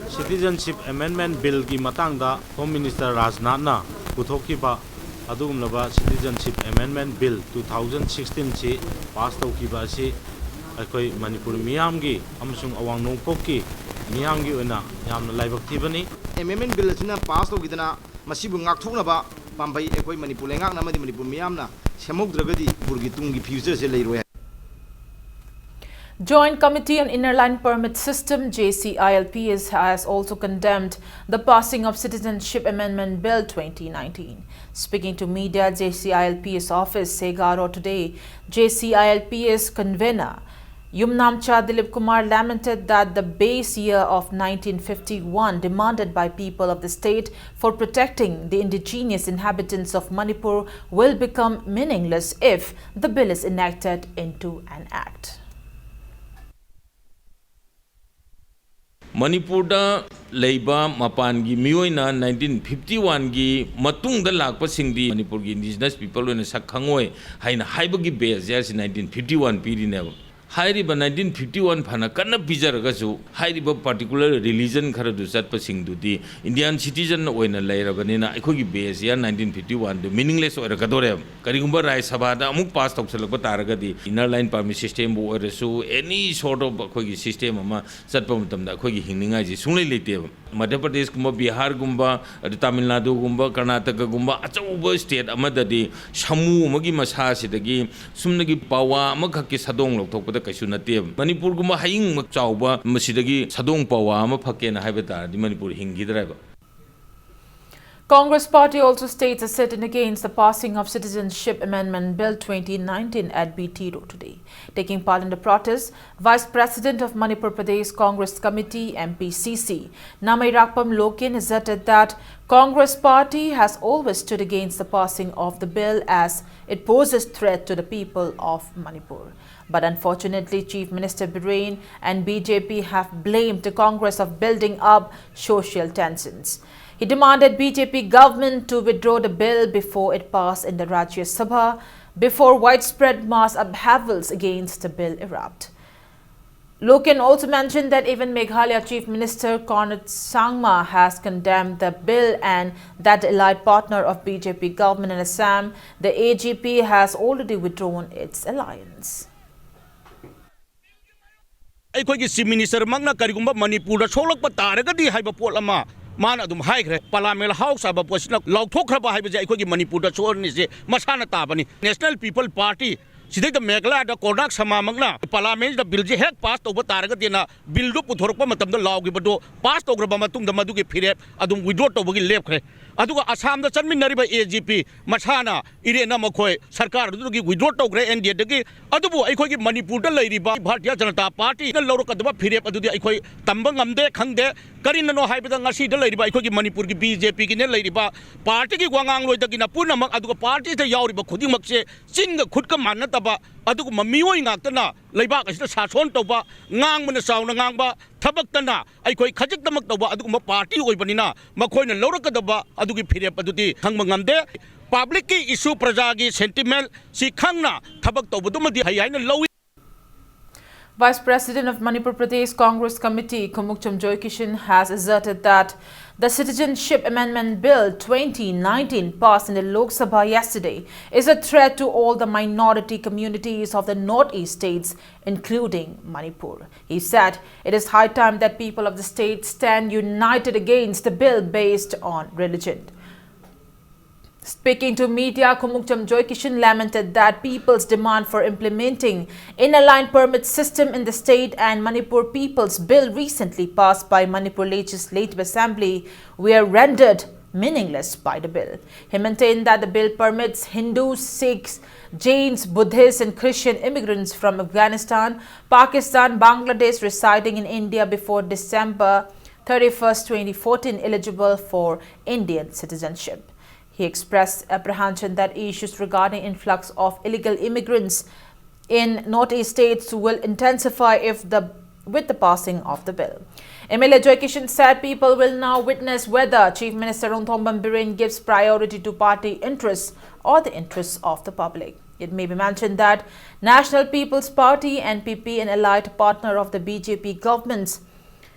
Citizenship Amendment Bill ꯒꯤ ꯃꯇꯥꯡꯗ Home Minister ꯔꯥꯖꯅꯥꯊꯅ ꯄꯨꯊꯣꯛꯈꯤꯕ ꯑꯗꯨꯒꯨꯝꯂꯕ Citizenship Amendment Bill two thousand sixteen ꯁꯤ pass ꯇꯧꯈꯤꯕ ꯑꯁꯤ ꯑꯩꯈꯣꯏ ꯃꯅꯤꯄꯨꯔ ꯃꯤꯌꯥꯝꯒꯤ ꯑꯃꯁꯨꯡ ꯑꯋꯥꯡ ꯅꯣꯡꯄꯣꯛꯀꯤ ꯃꯤꯌꯥꯝꯒꯤ ꯑꯣꯏꯅ ꯌꯥꯝꯅ ꯂꯥꯏꯕꯛ ꯊꯤꯕꯅꯤ꯫ Amendment Bill ꯑꯁꯤꯅ ꯄꯥꯁ ꯇꯧꯈꯤꯗꯅ ꯃꯁꯤꯕꯨ ꯉꯥꯛꯊꯣꯛꯅꯕ ꯄꯥꯝꯕꯩ ꯑꯩꯈꯣꯏ ꯃꯅꯤꯄꯨꯔ ꯂꯩꯉꯥꯛꯅ ꯑꯃꯗꯤ ꯃꯅꯤꯄꯨꯔ ꯃꯤꯌꯥꯝꯅ ꯁꯦꯝꯍꯧꯗ꯭ꯔꯒꯗꯤ ꯃꯅꯤꯄꯨꯔꯒꯤ ꯇꯨꯡꯒꯤ ꯐ꯭ꯌꯨꯆꯔꯁꯦ ꯂꯩꯔꯣꯏ ꯍꯥꯏ꯫ Joint Committee on Inner Line Permit System, J C I L P S, has also condemned the passing of Citizenship Amendment Bill twenty nineteen. Speaking to media at J C I L P S office, Segaro today, J C I L P S convener Yumnamcha Dilip Kumar lamented that the base year of nineteen fifty-one demanded by people of the state for protecting the indigenous inhabitants of Manipur will become meaningless if the bill is enacted into an act. ꯃꯅꯤꯄꯨꯔꯗ ꯂꯩꯕ ꯃꯄꯥꯟꯒꯤ ꯃꯤꯑꯣꯏꯅ nineteen fifty one ꯒꯤ ꯃꯇꯨꯡꯗ ꯂꯥꯛꯄꯁꯤꯡꯗꯤ ꯃꯅꯤꯄꯨꯔꯒꯤ indigenous people ꯑꯣꯏꯅ ꯁꯛ ꯈꯪꯉꯣꯏ ꯍꯥꯏꯅ ꯍꯥꯏꯕꯒꯤ base year ꯁꯤ nineteen fifty one ꯄꯤꯔꯤꯅꯦꯕ꯫ ꯍꯥꯏꯔꯤꯕ nineteen fifty one ꯐꯅ ꯀꯟꯅ ꯄꯤꯖꯔꯒꯁꯨ ꯍꯥꯏꯔꯤꯕ particular religion ꯈꯔꯗꯨ ꯆꯠꯄꯁꯤꯡꯗꯨꯗꯤ Indian citizen ꯑꯣꯏꯅ ꯂꯩꯔꯕꯅꯤꯅ ꯑꯩꯈꯣꯏꯒꯤ base year nineteen fifty one ꯗꯨ meaningless ꯑꯣꯏꯔꯛꯀꯗꯣꯔꯦꯕ꯫ ꯀꯔꯤꯒꯨꯝꯕ ꯔꯥꯖ꯭ꯌ ꯁꯚꯥꯗ ꯑꯃꯨꯛ ꯄꯥꯁ ꯇꯧꯁꯜꯂꯛꯄ ꯇꯥꯔꯒꯗꯤ inner line permit system ꯕꯨ ꯑꯣꯏꯔꯁꯨ any sort of ꯑꯩꯈꯣꯏꯒꯤ system ꯑꯃ ꯆꯠꯄ ꯃꯇꯝꯗ ꯑꯩꯈꯣꯏꯒꯤ ꯍꯤꯡꯅꯤꯡꯉꯥꯏꯁꯤ ꯁꯨꯡꯂꯩ ꯂꯩꯇꯦꯕ꯫ ꯃꯙ꯭ꯌ ꯄ꯭ꯔꯗꯦꯁꯀꯨꯝꯕ, ꯕꯤꯍꯥꯔꯒꯨꯝꯕ, ꯑꯗꯨ ꯇꯥꯃꯤꯜ ꯅꯥꯗꯨꯒꯨꯝꯕ, ꯀꯔꯅꯥꯇꯀꯥꯒꯨꯝꯕ ꯑꯆꯧꯕ state ꯑꯃꯗꯗꯤ ꯁꯥꯃꯨ ꯑꯃꯒꯤ ꯃꯁꯥꯁꯤꯗꯒꯤ ꯁꯨꯝꯅꯒꯤ ꯄꯋꯥ ꯑꯃꯈꯛꯀꯤ ꯁꯥꯗꯣꯡ ꯂꯧꯊꯣꯛꯄꯗ ꯀꯩꯁꯨ ꯅꯠꯇꯦꯕ꯫ ꯃꯅꯤꯄꯨꯔꯒꯨꯝꯕ ꯍꯌꯤꯡꯃꯛ ꯆꯥꯎꯕ ꯃꯁꯤꯗꯒꯤ ꯁꯥꯗꯣꯡ ꯄꯋꯥ ꯑꯃ ꯐꯛꯀꯦꯅ ꯍꯥꯏꯕ ꯇꯥꯔꯗꯤ Manipur ꯍꯤꯡꯈꯤꯗ꯭ꯔꯦꯕ꯫ Congress party also states a sit-in against the passing of Citizenship Amendment Bill twenty nineteen at B T Road today. Taking part in the protest, Vice President of Manipur Pradesh Congress Committee, M P C C, Namairakpam Loken, asserted that Congress party has always stood against the passing of the bill as it poses threat to the people of Manipur. But unfortunately, Chief Minister Biren and B J P have blamed the Congress of building up social tensions. He demanded B J P government to withdraw the bill before it passed in the Rajya Sabha, before widespread mass upheavals against the bill erupt. Loken also mentioned that even Meghalaya Chief Minister Conrad Sangma has condemned the bill and that allied partner of B J P government in Assam, the A G P, has already withdrawn its alliance. ꯑꯩꯈꯣꯏꯒꯤ chief ꯃꯤꯅꯤꯁꯇꯔꯃꯛꯅ ꯀꯔꯤꯒꯨꯝꯕ ꯃꯅꯤꯄꯨꯔꯗ ꯁꯣꯛꯂꯛꯄ ꯇꯥꯔꯒꯗꯤ ꯍꯥꯏꯕ ꯄꯣꯠ ꯑꯃ ꯃꯥꯅ ꯑꯗꯨꯝ ꯍꯥꯏꯈ꯭ꯔꯦ꯫ ꯄꯥꯔꯂꯤꯌꯥꯃꯦꯟ ꯍꯥꯎꯁ ꯍꯥꯏꯕ ꯄꯣꯠꯁꯤꯅ ꯂꯥꯎꯊꯣꯛꯈ꯭ꯔꯕ ꯍꯥꯏꯕꯁꯦ ꯑꯩꯈꯣꯏꯒꯤ ꯃꯅꯤꯄꯨꯔꯗ ꯁꯣꯛꯍꯟꯅꯤꯁꯦ ꯃꯁꯥꯅ ꯇꯥꯕꯅꯤ꯫ ꯅꯦꯁꯅꯦꯜ ꯄꯤꯄꯜ ꯄꯥꯔꯇꯤ ꯁꯤꯗꯩꯗ ꯃꯦꯘꯥꯂꯌꯥꯗ ꯀꯣꯔꯅꯥꯛ ꯁꯃꯥꯃꯛꯅ ꯄꯥꯔꯂꯤꯌꯥꯃꯦꯟꯁꯤꯗ ꯕꯤꯜꯁꯦ ꯍꯦꯛ ꯄꯥꯁ ꯇꯧꯕ ꯇꯥꯔꯒꯗꯤꯅ ꯕꯤꯜꯗꯨ ꯄꯨꯊꯣꯔꯛꯄ ꯃꯇꯝꯗ ꯂꯥꯎꯈꯤꯕꯗꯣ ꯄꯥꯁ ꯇꯧꯈ꯭ꯔꯕ ꯃꯇꯨꯡꯗ ꯃꯗꯨꯒꯤ ꯐꯤꯔꯦꯞ ꯑꯗꯨꯝ ꯋꯤꯗ꯭ꯔꯣ ꯇꯧꯕꯒꯤ ꯂꯦꯞꯈ꯭ꯔꯦ꯫ ꯑꯗꯨꯒ ꯑꯁꯥꯝꯗ ꯆꯠꯃꯤꯟꯅꯔꯤꯕ ꯑꯦ ꯖꯤ ꯄꯤ ꯃꯁꯥꯅ ꯏꯔꯦꯟꯅ ꯃꯈꯣꯏ ꯁꯔꯀꯥꯔ ꯑꯗꯨꯗꯒꯤ ꯋꯤꯗ꯭ꯔꯣ ꯇꯧꯈ꯭ꯔꯦ ꯑꯦꯟ ꯗꯤ ꯑꯦꯗꯒꯤ꯫ ꯑꯗꯨꯕꯨ ꯑꯩꯈꯣꯏꯒꯤ ꯃꯅꯤꯄꯨꯔꯗ ꯂꯩꯔꯤꯕ ꯚꯥꯔꯇꯤꯌ ꯖꯅꯇꯥ ꯄꯥꯔꯇꯤꯅ ꯂꯧꯔꯛꯀꯗꯕ ꯐꯤꯔꯦꯞ ꯑꯗꯨꯗꯤ ꯑꯩꯈꯣꯏ ꯇꯝꯕ ꯉꯝꯗꯦ, ꯈꯪꯗꯦ꯫ ꯀꯔꯤꯅꯅꯣ ꯍꯥꯏꯕꯗ ꯉꯁꯤꯗ ꯂꯩꯔꯤꯕ ꯑꯩꯈꯣꯏꯒꯤ ꯃꯅꯤꯄꯨꯔꯒꯤ ꯕꯤ ꯖꯦ ꯄꯤꯒꯤꯅ ꯂꯩꯔꯤꯕ ꯄꯥꯔꯇꯤꯒꯤ ꯋꯥꯉꯥꯡꯂꯣꯏꯗꯒꯤꯅ ꯄꯨꯝꯅꯃꯛ ꯑꯗꯨꯒ ꯄꯥꯔꯇꯤꯁꯤꯗ ꯌꯥꯎꯔꯤꯕ ꯈꯨꯗꯤꯡꯃꯛꯁꯦ ꯆꯤꯟꯒ ꯈꯨꯠꯀ ꯃꯥꯟꯅꯗꯕ ꯑꯗꯨꯒꯨꯝꯕ ꯃꯤꯑꯣꯏ ꯉꯥꯛꯇꯅ ꯂꯩꯕꯥꯛ ꯑꯁꯤꯗ ꯁꯥꯁꯣꯟ ꯇꯧꯕ, ꯉꯥꯡꯕꯅ ꯆꯥꯎꯅ ꯉꯥꯡꯕ, ꯊꯕꯛꯇꯅ ꯑꯩꯈꯣꯏ ꯈꯖꯤꯛꯇꯃꯛ ꯇꯧꯕ ꯑꯗꯨꯒꯨꯝꯕ ꯄꯥꯔꯇꯤ ꯑꯣꯏꯕꯅꯤꯅ ꯃꯈꯣꯏꯅ ꯂꯧꯔꯛꯀꯗꯕ ꯑꯗꯨꯒꯤ ꯐꯤꯔꯦꯞ ꯑꯗꯨꯗꯤ ꯈꯪꯕ ꯉꯝꯗꯦ꯫ ꯄꯕ꯭ꯂꯤꯛꯀꯤ ꯏꯁꯨ, ꯄ꯭ꯔꯖꯥꯒꯤ ꯁꯦꯟꯇꯤꯃꯦꯟ ꯁꯤ ꯈꯪꯅ ꯊꯕꯛ ꯇꯧꯕꯗꯨꯃꯗꯤ ꯐꯩ ꯍꯥꯏꯅ ꯂꯧꯏ꯫ Vice President of Manipur Pradesh Congress Committee, Khumukcham Joykishan, has asserted that the Citizenship Amendment Bill twenty nineteen, passed in the Lok Sabha yesterday, is a threat to all the minority communities of the Northeast states, including Manipur. He said it is high time that people of the state stand united against the bill based on religion. Speaking to media, Khumukcham Joykishan lamented that people's demand for implementing Inner Line Permit system in the state and Manipur People's Bill recently passed by Manipur Legislative Assembly were rendered meaningless by the bill. He maintained that the bill permits Hindus, Sikhs, Jains, Buddhists, and Christian immigrants from Afghanistan, Pakistan, Bangladesh residing in India before December thirty-first, twenty fourteen, eligible for Indian citizenship. He expressed apprehension that issues regarding influx of illegal immigrants in Northeast states will intensify if the, with the passing of the bill. M L A Joy Kishan said people will now witness whether Chief Minister Rongbam Biren gives priority to party interests or the interests of the public. It may be mentioned that National People's Party, N P P, an allied partner of the B J P governments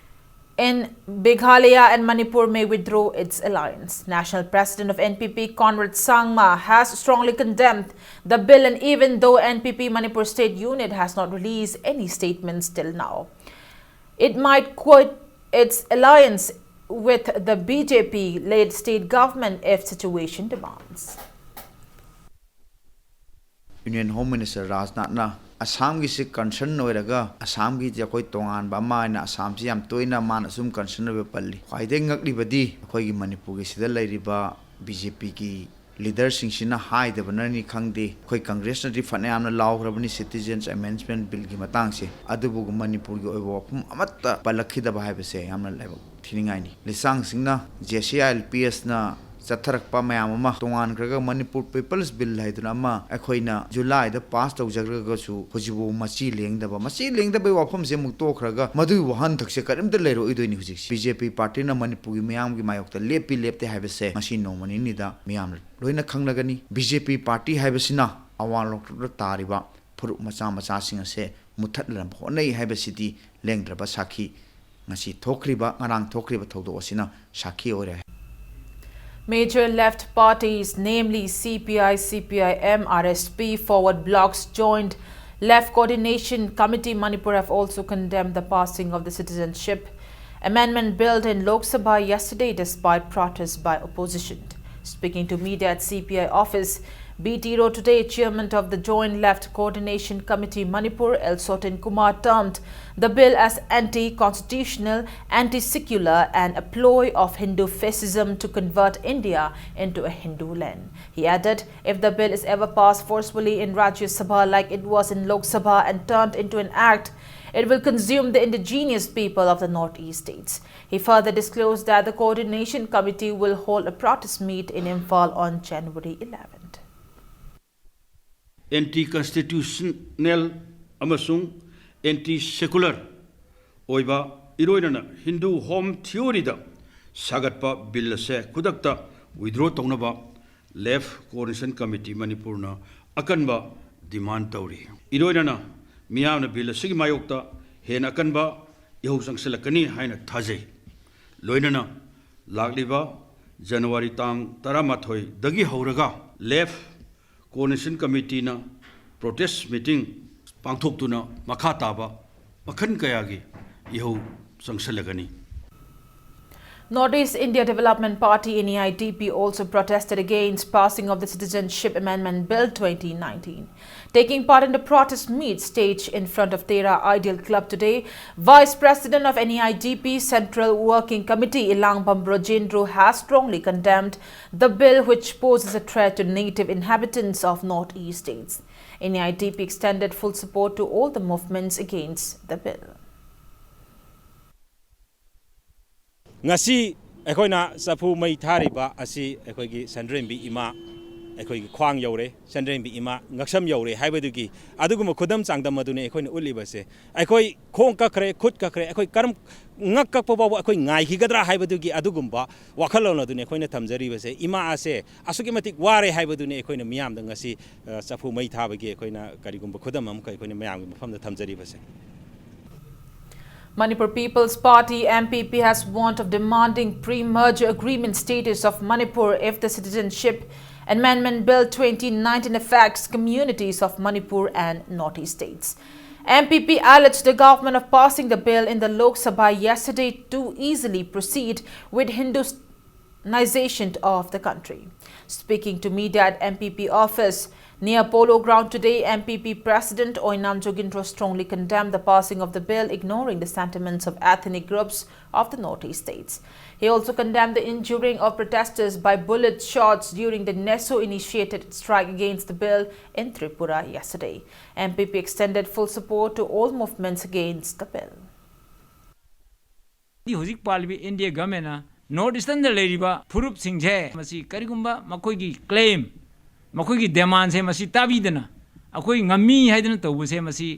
in Meghalaya and Manipur, may withdraw its alliance. National President of N P P, Conrad Sangma, has strongly condemned the bill, and even though N P P Manipur State Unit has not released any statements till now, it might quit its alliance with the B J P-led state government if situation demands. Union Home Minister ꯔꯥꯖꯅꯥꯊꯅ ꯑꯁꯥꯝꯒꯤꯁꯤ concern ꯑꯣꯏꯔꯒ, ꯑꯁꯥꯝꯒꯤꯗꯤ ꯑꯩꯈꯣꯏ ꯇꯣꯉꯥꯟꯕ ꯑꯃ ꯍꯥꯏꯅ ꯑꯁꯥꯝꯁꯤ ꯌꯥꯝ ꯇꯣꯏꯅ ꯃꯥꯅ ꯁꯨꯝ ꯀꯟꯁꯔꯟ ꯑꯣꯏꯕ ꯄꯜꯂꯤ꯫ ꯈ꯭ꯋꯥꯏꯗꯒꯤ ꯉꯛꯂꯤꯕꯗꯤ ꯑꯩꯈꯣꯏꯒꯤ ꯃꯅꯤꯄꯨꯔꯒꯤ ꯁꯤꯗ ꯂꯩꯔꯤꯕ ꯕꯤ ꯖꯦ ꯄꯤꯒꯤ ꯂꯤꯗꯔꯁꯤꯡꯁꯤꯅ ꯍꯥꯏꯗꯕꯅꯅꯤ ꯈꯪꯗꯦ, ꯑꯩꯈꯣꯏ ꯀꯪꯒ꯭ꯔꯦꯁꯅꯗꯤ ꯐꯅꯌꯥꯝꯅ ꯂꯥꯎꯈ꯭ꯔꯕꯅꯤ ꯁꯤꯇꯤꯖꯦꯟꯁ ꯑꯃꯦꯟꯗꯃꯦꯟ ꯕꯤꯜꯒꯤ ꯃꯇꯥꯡꯁꯦ, ꯑꯗꯨꯕꯨ ꯃꯅꯤꯄꯨꯔꯒꯤ ꯑꯣꯏꯕ ꯋꯥꯐꯝ ꯑꯃꯠꯇ ꯄꯜꯂꯛꯈꯤꯗꯕ ꯍꯥꯏꯕꯁꯦ ꯌꯥꯝꯅ ꯂꯥꯏꯕꯛ ꯊꯤꯅꯤꯡꯉꯥꯏꯅꯤ꯫ ꯂꯤꯆꯥꯡꯁꯤꯡꯅ J C I L P ꯑꯦꯁꯅ ꯆꯠꯊꯔꯛꯄ ꯃꯌꯥꯝ ꯑꯃ ꯇꯣꯉꯥꯟꯈ꯭ꯔꯒ ꯃꯅꯤꯄꯨꯔ ꯄꯤꯄꯜꯁ ꯕꯤꯜ ꯍꯥꯏꯗꯨꯅ ꯑꯃ ꯑꯩꯈꯣꯏꯅ ꯖꯨꯂꯥꯏꯗ ꯄꯥꯁ ꯇꯧꯖꯈ꯭ꯔꯒꯁꯨ ꯍꯧꯖꯤꯛꯐꯥꯎ ꯃꯆꯤ ꯂꯦꯡꯗꯕ, ꯃꯆꯤ ꯂꯦꯡꯗꯕꯒꯤ ꯋꯥꯐꯝꯁꯦ ꯑꯃꯨꯛ ꯇꯣꯛꯈ꯭ꯔꯒ ꯃꯗꯨꯒꯤ ꯋꯥꯍꯟꯊꯛꯁꯦ ꯀꯔꯤꯝꯇ ꯂꯩꯔꯛꯑꯣꯏꯗꯣꯏꯅꯤ꯫ ꯍꯧꯖꯤꯛꯁꯦ ꯕꯤ ꯖꯦ ꯄꯤ ꯄꯥꯔꯇꯤꯅ ꯃꯅꯤꯄꯨꯔꯒꯤ ꯃꯤꯌꯥꯝꯒꯤ ꯃꯥꯌꯣꯛꯇ ꯂꯦꯞꯄꯤ ꯂꯦꯞꯇꯦ ꯍꯥꯏꯕꯁꯦ ꯉꯁꯤ ꯅꯣꯡꯃ ꯅꯤꯅꯤꯗ ꯃꯤꯌꯥꯝꯅ ꯂꯣꯏꯅ ꯈꯪꯂꯒꯅꯤ꯫ ꯕꯤ ꯖꯦ ꯄꯤ ꯄꯥꯔꯇꯤ ꯍꯥꯏꯕꯁꯤꯅ ꯑꯋꯥꯡ ꯅꯣꯡꯄꯣꯛꯇ ꯇꯥꯔꯤꯕ ꯐꯨꯔꯨꯞ ꯃꯆꯥ ꯃꯆꯥꯁꯤꯡ ꯑꯁꯦ ꯃꯨꯠꯊꯠꯅꯅꯕ ꯍꯣꯠꯅꯩ ꯍꯥꯏꯕꯁꯤꯗꯤ ꯂꯦꯡꯗ꯭ꯔꯕ ꯁꯥꯈꯤ꯫ ꯉꯁꯤ ꯊꯣꯛꯈ꯭ꯔꯤꯕ, ꯉꯔꯥꯡ ꯊꯣꯛꯈ꯭ꯔꯤꯕ ꯊꯧꯗꯣꯛ ꯑꯁꯤꯅ ꯁꯥꯈꯤ ꯑꯣꯏꯔꯦ꯫ Major left parties, namely C P I, C P I M, R S P, Forward Blocs, Joint Left Coordination Committee Manipur, have also condemned the passing of the Citizenship Amendment Bill in Lok Sabha yesterday despite protests by opposition. Speaking to media at C P I office, B T Road today, chairman of the Joint Left Coordination Committee Manipur, L Soten Kumar, termed the bill as anti-constitutional, anti-secular, and a ploy of Hindu fascism to convert India into a Hindu land. He added, if the bill is ever passed forcefully in Rajya Sabha like it was in Lok Sabha and turned into an act, it will consume the indigenous people of the Northeast states. He further disclosed that the coordination committee will hold a protest meet in Imphal on January eleventh. Anti constitutional ꯑꯃꯁꯨꯡ anti secular ꯑꯣꯏꯕ, ꯏꯔꯣꯏꯅꯅ Hindu home ꯊꯤꯑꯣꯔꯤꯗ ꯁꯥꯒꯠꯄ bill ꯑꯁꯦ ꯈꯨꯗꯛꯇ withdraw ꯇꯧꯅꯕ left coordination committee ꯃꯅꯤꯄꯨꯔꯅ ꯑꯀꯟꯕ demand ꯇꯧꯔꯤ꯫ ꯏꯔꯣꯏꯅꯅ ꯃꯤꯌꯥꯝꯅ ꯕꯤꯜ ꯑꯁꯤꯒꯤ ꯃꯥꯌꯣꯛꯇ ꯍꯦꯟꯅ ꯑꯀꯟꯕ ꯏꯍꯧ ꯆꯪꯁꯤꯜꯂꯛꯀꯅꯤ ꯍꯥꯏꯅ ꯊꯥꯖꯩ꯫ ꯂꯣꯏꯅꯅ ꯂꯥꯛꯂꯤꯕ ꯖꯅꯋꯥꯔꯤ ꯇꯥꯡ ꯇꯔꯥꯃꯥꯊꯣꯏꯗꯒꯤ ꯍꯧꯔꯒ ꯂꯦꯐ ꯀꯣꯑꯣꯔꯗꯤꯅꯦꯁꯟ ꯀꯃꯤꯇꯤꯅ protest meeting ꯄꯥꯡꯊꯣꯛꯇꯨꯅ ꯃꯈꯥ ꯇꯥꯕ ꯃꯈꯜ ꯀꯌꯥꯒꯤ ꯏꯍꯧ ꯆꯪꯁꯤꯜꯂꯒꯅꯤ꯫ Northeast India Development Party, N E I D P, also protested against passing of the Citizenship Amendment Bill twenty nineteen. Taking part in the protest meet staged in front of Tera Ideal Club today, Vice President of N E I D P Central Working Committee, Elangbam Brojendro, has strongly condemned the bill, which poses a threat to native inhabitants of Northeast states. N E I D P extended full support to all the movements against the bill. ꯉꯁꯤ ꯑꯩꯈꯣꯏꯅ ꯆꯐꯨ ꯃꯩ ꯊꯥꯔꯤꯕ ꯑꯁꯤ ꯑꯩꯈꯣꯏꯒꯤ ꯁꯟꯗ꯭ꯔꯦꯝꯕꯤ ꯏꯃꯥ, ꯑꯩꯈꯣꯏꯒꯤ ꯈ꯭ꯋꯥꯡ ꯌꯧꯔꯦ, ꯁꯟꯗ꯭ꯔꯦꯝꯕꯤ ꯏꯃꯥ ꯉꯛꯁꯝ ꯌꯧꯔꯦ ꯍꯥꯏꯕꯗꯨꯒꯤ ꯑꯗꯨꯒꯨꯝꯕ ꯈꯨꯗꯝ ꯆꯥꯡꯗꯝ ꯑꯗꯨꯅꯤ ꯑꯩꯈꯣꯏꯅ ꯎꯠꯂꯤꯕꯁꯦ꯫ ꯑꯩꯈꯣꯏ ꯈꯣꯡ ꯀꯛꯈ꯭ꯔꯦ, ꯈꯨꯠ ꯀꯛꯈ꯭ꯔꯦ, ꯑꯩꯈꯣꯏ ꯀꯔꯝ, ꯉꯛ ꯀꯛꯄ ꯐꯥꯎꯕ ꯑꯩꯈꯣꯏ ꯉꯥꯏꯈꯤꯒꯗ꯭ꯔꯥ ꯍꯥꯏꯕꯗꯨꯒꯤ ꯑꯗꯨꯒꯨꯝꯕ ꯋꯥꯈꯜꯂꯣꯟ ꯑꯗꯨꯅꯤ ꯑꯩꯈꯣꯏꯅ ꯊꯝꯖꯔꯤꯕꯁꯦ꯫ ꯏꯃꯥ ꯑꯁꯦ ꯑꯁꯨꯛꯀꯤ ꯃꯇꯤꯛ ꯋꯥꯔꯦ ꯍꯥꯏꯕꯗꯨꯅꯤ ꯑꯩꯈꯣꯏꯅ ꯃꯤꯌꯥꯝꯗ ꯉꯁꯤ, ꯑ, ꯆꯐꯨ ꯃꯩ ꯊꯥꯕꯒꯤ ꯑꯩꯈꯣꯏꯅ ꯀꯔꯤꯒꯨꯝꯕ ꯈꯨꯗꯝ ꯑꯃꯈꯛ ꯑꯩꯈꯣꯏꯅ ꯃꯌꯥꯝꯒꯤ ꯃꯐꯝꯗ ꯊꯝꯖꯔꯤꯕꯁꯦ꯫ Manipur People's Party, M P P, has warned of demanding pre-merger agreement status of Manipur if the Citizenship Amendment Bill twenty nineteen affects communities of Manipur and Northeast states. M P P alleged the government of passing the bill in the Lok Sabha yesterday to easily proceed with Hindustanization of the country. Speaking to media at M P P office near Polo Ground today, M P P President Oinam Jogindro strongly condemned the passing of the bill, ignoring the sentiments of ethnic groups of the Northeast states. He also condemned the injuring of protesters by bullet shots during the NESO-initiated strike against the bill in Tripura yesterday. M P P extended full support to all movements against the bill. ꯗꯤ ꯍꯧꯖꯤꯛ ꯄꯥꯜꯂꯤꯕ India government ꯅ North Eastern ꯗ ꯂꯩꯔꯤꯕ ꯐꯨꯔꯨꯞꯁꯤꯡꯁꯦ ꯃꯁꯤ ꯀꯔꯤꯒꯨꯝꯕ ꯃꯈꯣꯏꯒꯤ claim, ꯃꯈꯣꯏꯒꯤ demand ꯁꯦ ꯃꯁꯤ ꯇꯥꯕꯤꯗꯅ ꯑꯩꯈꯣꯏ ꯉꯝꯃꯤ ꯍꯥꯏꯗꯅ ꯇꯧꯕꯁꯦ ꯃꯁꯤ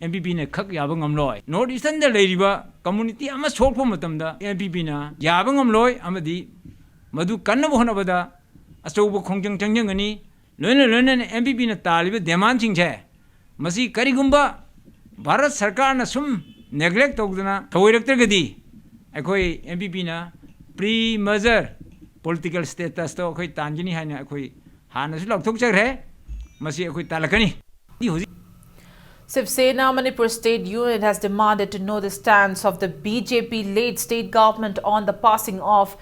M P P ꯅ ꯈꯛ ꯌꯥꯕ ꯉꯝꯂꯣꯏ꯫ North Eastern ꯗ ꯂꯩꯔꯤꯕ community ꯑꯃ ꯁꯣꯛꯄ ꯃꯇꯝꯗ M P P ꯅ ꯌꯥꯕ ꯉꯝꯂꯣꯏ ꯑꯃꯗꯤ ꯃꯗꯨ ꯀꯟꯅꯕ ꯍꯣꯠꯅꯕꯗ ꯑꯆꯧꯕ ꯈꯣꯡꯖꯪ ꯆꯪꯖꯒꯅꯤ꯫ ꯂꯣꯏꯅ ꯂꯣꯏꯅꯅ ꯑꯦꯝ ꯄꯤ ꯄꯤꯅ ꯇꯥꯜꯂꯤꯕ ꯗꯤꯃꯥꯟꯁꯤꯡꯁꯦ, ꯃꯁꯤ ꯀꯔꯤꯒꯨꯝꯕ ꯚꯥꯔꯠ ꯁꯔꯀꯥꯔꯅ ꯁꯨꯝ ꯅꯦꯒ꯭ꯂꯦꯛ ꯇꯧꯗꯅ ꯊꯧꯑꯣꯏꯔꯛꯇ꯭ꯔꯒꯗꯤ, ꯑꯩꯈꯣꯏ ꯑꯦꯝ ꯄꯤ ꯄꯤꯅ ꯄ꯭ꯔꯤ ꯃꯔꯖꯔ ꯄꯣꯂꯤꯇꯤꯀꯦꯜ ꯁ꯭ꯇꯦꯇꯁꯇꯣ ꯑꯩꯈꯣꯏ ꯇꯥꯟꯒꯅꯤ ꯍꯥꯏꯅ ꯑꯩꯈꯣꯏ ꯍꯥꯟꯅꯁꯨ ꯂꯥꯎꯊꯣꯛꯆꯈ꯭ꯔꯦ꯫ ꯃꯁꯤ ꯑꯩꯈꯣꯏ ꯇꯥꯜꯂꯛꯀꯅꯤ꯫ ꯍꯧꯖꯤꯛ Shiv Sena Manipur State Unit has demanded to know the stance of the B J P-led state government on the passing of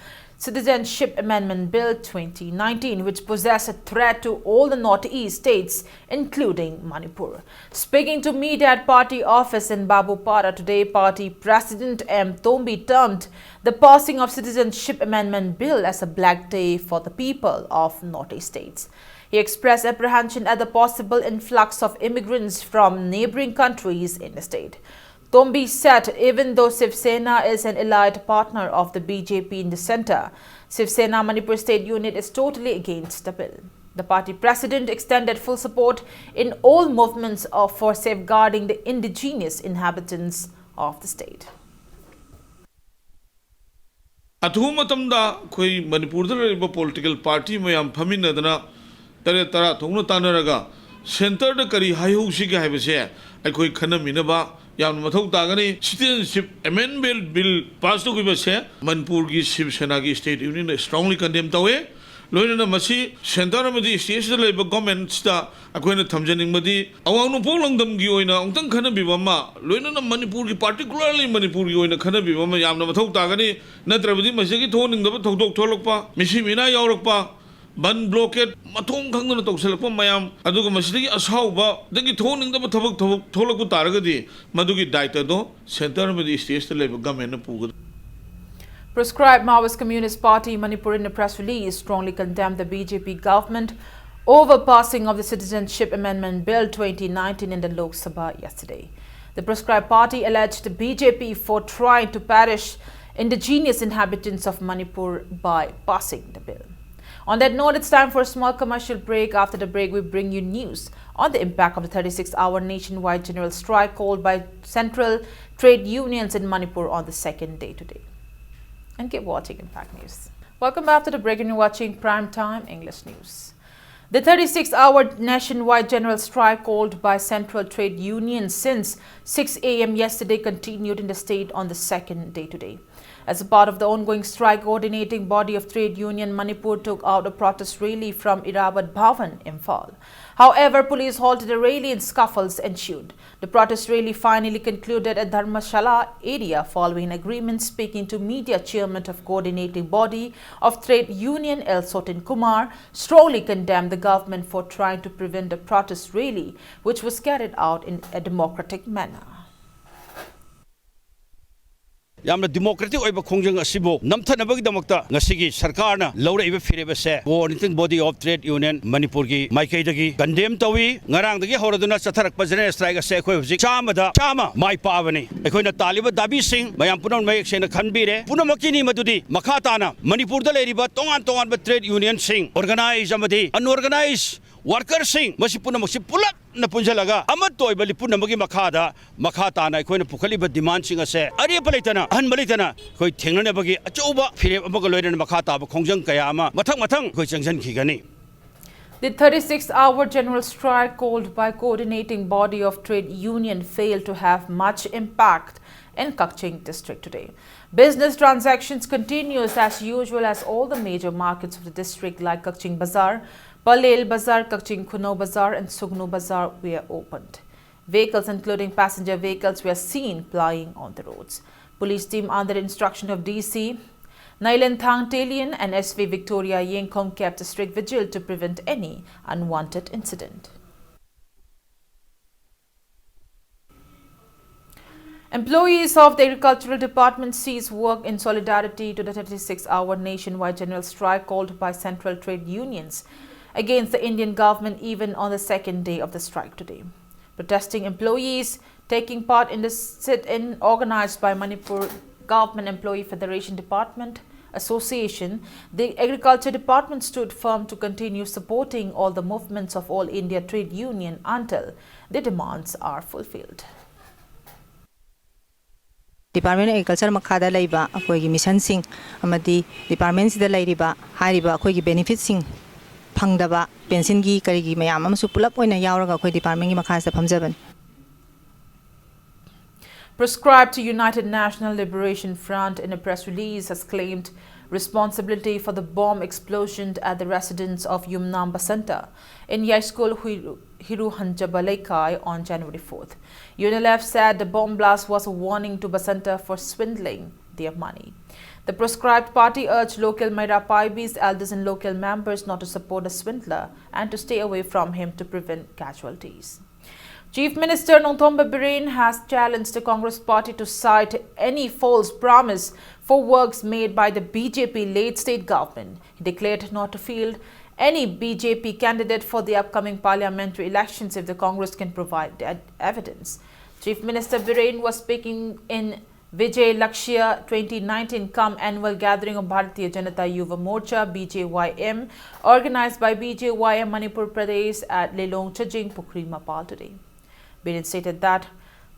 Citizenship Amendment Bill twenty nineteen, which poses a threat to all the Northeast states, including Manipur. Speaking to media at party office in Babupara today, party President M Tombi termed the passing of Citizenship Amendment Bill as a black day for the people of Northeast states. He expressed apprehension at the possible influx of immigrants from neighboring countries in the state. Tombi said even though Shiv Sena is an allied partner of the B J P in the centre, Shiv Sena Manipur State Unit is totally against the bill. The party president extended full support in all movements of, for safeguarding the indigenous inhabitants of the state. ꯑꯊꯨꯕ ꯃꯇꯝꯗ ꯑꯩꯈꯣꯏ ꯃꯅꯤꯄꯨꯔꯗ ꯂꯩꯔꯤꯕ political party ꯃꯌꯥꯝ ꯐꯝꯃꯤꯟꯅꯗꯅ ꯇꯔꯦꯠ ꯇꯔꯥ ꯊꯣꯛꯅ ꯇꯥꯟꯅꯔꯒ ꯁꯦꯟꯇꯔꯗ ꯀꯔꯤ ꯍꯥꯏꯍꯧꯁꯤꯒꯦ ꯍꯥꯏꯕꯁꯦ ꯑꯩꯈꯣꯏ ꯈꯟꯅꯃꯤꯟꯅꯕ ꯌꯥꯝꯅ ꯃꯊꯧ ꯇꯥꯒꯅꯤ꯫ ꯁꯤꯇꯤꯖꯦꯟꯁꯤꯞ ꯑꯦꯃꯦꯟꯃꯦꯟ ꯕꯤꯜ ꯄꯥꯁ ꯇꯧꯈꯤꯕꯁꯦ ꯃꯅꯤꯄꯨꯔꯒꯤ ꯁꯤꯕ ꯁꯦꯅꯥꯒꯤ ꯁ꯭ꯇꯦꯠ ꯌꯨꯅꯤꯌꯟꯅ ꯁ꯭ꯇꯔꯣꯡꯂꯤ ꯀꯟꯗꯦꯝ ꯇꯧꯋꯦ꯫ ꯂꯣꯏꯅꯅ ꯃꯁꯤ ꯁꯦꯟꯇꯔ ꯑꯃꯗꯤ ꯁ꯭ꯇꯦꯠꯁꯤꯗ ꯂꯩꯕ ꯒꯣꯔꯃꯦꯟꯁꯤꯗ ꯑꯩꯈꯣꯏꯅ ꯊꯝꯖꯅꯤꯡꯕꯗꯤ ꯑꯋꯥꯡ ꯅꯣꯡꯄꯣꯛ ꯂꯝꯗꯝꯒꯤ ꯑꯣꯏꯅ ꯑꯃꯨꯛꯇꯪ ꯈꯟꯅꯕꯤꯕ ꯑꯃ, ꯂꯣꯏꯅꯅ ꯃꯅꯤꯄꯨꯔꯒꯤ, ꯄꯥꯔꯇꯤꯀꯨꯂꯔꯂꯤ ꯃꯅꯤꯄꯨꯔꯒꯤ ꯑꯣꯏꯅ ꯈꯟꯅꯕꯤꯕ ꯑꯃ ꯌꯥꯝꯅ ꯃꯊꯧ ꯇꯥꯒꯅꯤ꯫ ꯅꯠꯇ꯭ꯔꯕꯗꯤ ꯃꯁꯤꯗꯒꯤ ꯊꯣꯛꯍꯟꯅꯤꯡꯗꯕ ꯊꯧꯗꯣꯛ ꯊꯣꯛꯂꯛꯄ, ꯃꯤꯁꯤ ꯃꯤꯅꯥ ꯌꯥꯎꯔꯛꯄ, ꯕꯟ ꯕ꯭ꯂꯣꯀꯦꯠ ꯃꯊꯣꯡ ꯈꯪꯗꯅ ꯇꯧꯁꯤꯜꯂꯛꯄ ꯃꯌꯥꯝ, ꯑꯗꯨꯒ ꯃꯁꯤꯗꯒꯤ ꯑꯁꯥꯎꯕꯗꯒꯤ ꯊꯣꯛꯍꯟꯅꯤꯡꯗꯕ ꯊꯕꯛ ꯊꯕꯛ ꯊꯣꯛꯂꯛꯄ ꯇꯥꯔꯒꯗꯤ ꯃꯗꯨꯒꯤ ꯗꯥꯏꯇꯗꯣ ꯁꯦꯟꯇꯔ ꯑꯃꯗꯤ ꯁ꯭ꯇꯦꯠꯁꯇ ꯂꯩꯕ ꯒꯃꯦꯟꯅ ꯄꯨꯒꯗꯕ꯫ Proscribed Maoist Communist Party Manipur in a press release strongly condemned the B J P government over passing of the Citizenship Amendment Bill twenty nineteen in the Lok Sabha yesterday. The proscribed party alleged the B J P for trying to punish indigenous inhabitants of Manipur by passing the bill. On that note, it's time for a small commercial break. After the break, we bring you news on the impact of the thirty-six hour nationwide general strike called by central trade unions in Manipur on the second day today. And keep watching Impact News. Welcome back to the break, and you're watching Prime Time English News. The thirty-six hour nationwide general strike called by Central Trade Union since six a m yesterday continued in the state on the second day today. As a part of the ongoing strike, coordinating body of Trade Union Manipur took out a protest rally from Irrawaddy Bhawan, Imphal. However, police halted the rally and scuffles ensued. The protest rally finally concluded at Dharmashala area following an agreement. Speaking to media, chairman of coordinating body of Trade Union, L Sotin Kumar, strongly condemned the government for trying to prevent a protest rally which was carried out in a democratic manner. ꯌꯥꯝꯅ democratic ꯑꯣꯏꯕ ꯈꯣꯡꯖꯪ ꯑꯁꯤꯕꯨ ꯅꯝꯊꯅꯕꯒꯤꯗꯃꯛꯇ ꯉꯁꯤꯒꯤ ꯁꯔꯀꯥꯔꯅ ꯂꯧꯔꯛꯏꯕ ꯐꯤꯔꯦꯞ ꯑꯁꯦ Coordinating Body of Trade Union ꯃꯅꯤꯄꯨꯔꯒꯤ ꯃꯥꯏꯀꯩꯗꯒꯤ condemn ꯇꯧꯏ꯫ ꯉꯔꯥꯡꯗꯒꯤ ꯍꯧꯔꯗꯨꯅ ꯆꯠꯊꯔꯛꯄ general strike ꯑꯁꯦ ꯑꯩꯈꯣꯏ ꯍꯧꯖꯤꯛ ꯆꯥꯝꯃꯗ ꯆꯥꯝꯃ ꯃꯥꯏ ꯄꯥꯛꯑꯕꯅꯤ꯫ ꯑꯩꯈꯣꯏꯅ ꯇꯥꯜꯂꯤꯕ ꯗꯥꯕꯤꯁꯤꯡ ꯃꯌꯥꯝ ꯄꯨꯝꯅꯃꯛ ꯃꯌꯦꯛ ꯁꯦꯡꯅ ꯈꯟꯕꯤꯔꯦ꯫ ꯄꯨꯝꯅꯃꯛꯀꯤꯅꯤ ꯃꯗꯨꯗꯤ ꯃꯈꯥ ꯇꯥꯅ ꯃꯅꯤꯄꯨꯔꯗ ꯂꯩꯔꯤꯕ ꯇꯣꯉꯥꯟ ꯇꯣꯉꯥꯟꯕ trade unionꯁꯤꯡ, organized ꯑꯃꯗꯤ unorganized workerꯁꯤꯡ, ꯃꯁꯤ ꯄꯨꯝꯅꯃꯛꯁꯤ ꯄꯨꯂꯞꯅ ꯄꯨꯟꯁꯤꯜꯂꯒ ꯑꯃꯠꯇ ꯑꯣꯏꯕ ꯂꯤꯄꯨꯟ ꯑꯃꯒꯤ ꯃꯈꯥꯗ ꯃꯈꯥ ꯇꯥꯅ ꯑꯩꯈꯣꯏꯅ ꯄꯨꯈꯠꯂꯤꯕ demandꯁꯤꯡ ꯑꯁꯦ ꯑꯔꯦꯞꯄ ꯂꯩꯇꯅ, ꯑꯍꯟꯕ ꯂꯩꯇꯅ ꯑꯩꯈꯣꯏ ꯊꯦꯡꯅꯅꯕꯒꯤ ꯑꯆꯧꯕ ꯐꯤꯔꯦꯞ ꯑꯃꯒ ꯂꯣꯏꯅꯅ ꯃꯈꯥ ꯇꯥꯕ ꯈꯣꯡꯖꯪ ꯀꯌꯥ ꯑꯃ ꯃꯊꯪ ꯃꯊꯪ ꯑꯩꯈꯣꯏ ꯆꯪꯁꯤꯟꯈꯤꯒꯅꯤ꯫ The thirty-six hour general strike called by Coordinating Body of Trade Union failed to have much impact in Kakching district today. Business transactions continues as usual as all the major markets of the district like Kakching Bazar, Palel Bazar, Kakching Khunou Bazar and Sugnu Bazar were opened. Vehicles including passenger vehicles were seen plying on the roads. Police team under instruction of D C Nailenthang Telian and S P Victoria Yengkhong kept a strict vigil to prevent any unwanted incident. Employees of the Agricultural Department ceased work in solidarity to the thirty-six hour nationwide general strike called by central trade unions against the Indian government even on the second day of the strike today. Protesting employees taking part in the sit-in organized by Manipur Government Employee Federation Department Association, the Agriculture Department stood firm to continue supporting all the movements of All India Trade Union until the demands are fulfilled. Department of Agriculture ꯃꯈꯥꯗ ꯂꯩꯕ ꯑꯩꯈꯣꯏꯒꯤ missionꯁꯤꯡ ꯑꯃꯗꯤ departmentꯁꯤꯗ ꯂꯩꯔꯤꯕ ꯍꯥꯏꯔꯤꯕ ꯑꯩꯈꯣꯏꯒꯤ benefitꯁꯤꯡ ꯐꯪꯗꯕ ꯄꯦꯟꯁꯤꯟꯒꯤ ꯀꯔꯤꯒꯤ ꯃꯌꯥꯝ ꯑꯃꯁꯨ ꯄꯨꯂꯞ ꯑꯣꯏꯅ ꯌꯥꯎꯔꯒ ꯑꯩꯈꯣꯏ ꯗꯤꯄꯥꯔꯠꯃꯦꯟꯒꯤ ꯃꯈꯥꯁꯤꯗ ꯐꯝꯖꯕꯅꯤ꯫ Proscribed United National Liberation Front in a press release has claimed responsibility for the bomb explosion at the residence of Yumnam Basanta in Yaskol Hiru Hanjaba Leikai on January fourth. UNLF said the bomb blast was a warning to Basanta for swindling their money. The proscribed party urged local Meira Paibis, elders and local members not to support a swindler and to stay away from him to prevent casualties. Chief Minister Nongthombam Biren has challenged the Congress party to cite any false promise for works made by the B J P led state government. He declared not to field any B J P candidate for the upcoming parliamentary elections if the Congress can provide evidence. Chief Minister Biren was speaking in Vijay Lakshya twenty nineteen cum annual gathering of Bharatiya Janata Yuva Morcha, B J Y M, organized by B J Y M Manipur Pradesh at Lilong Chajing Pukhri Mapal today. Biren stated that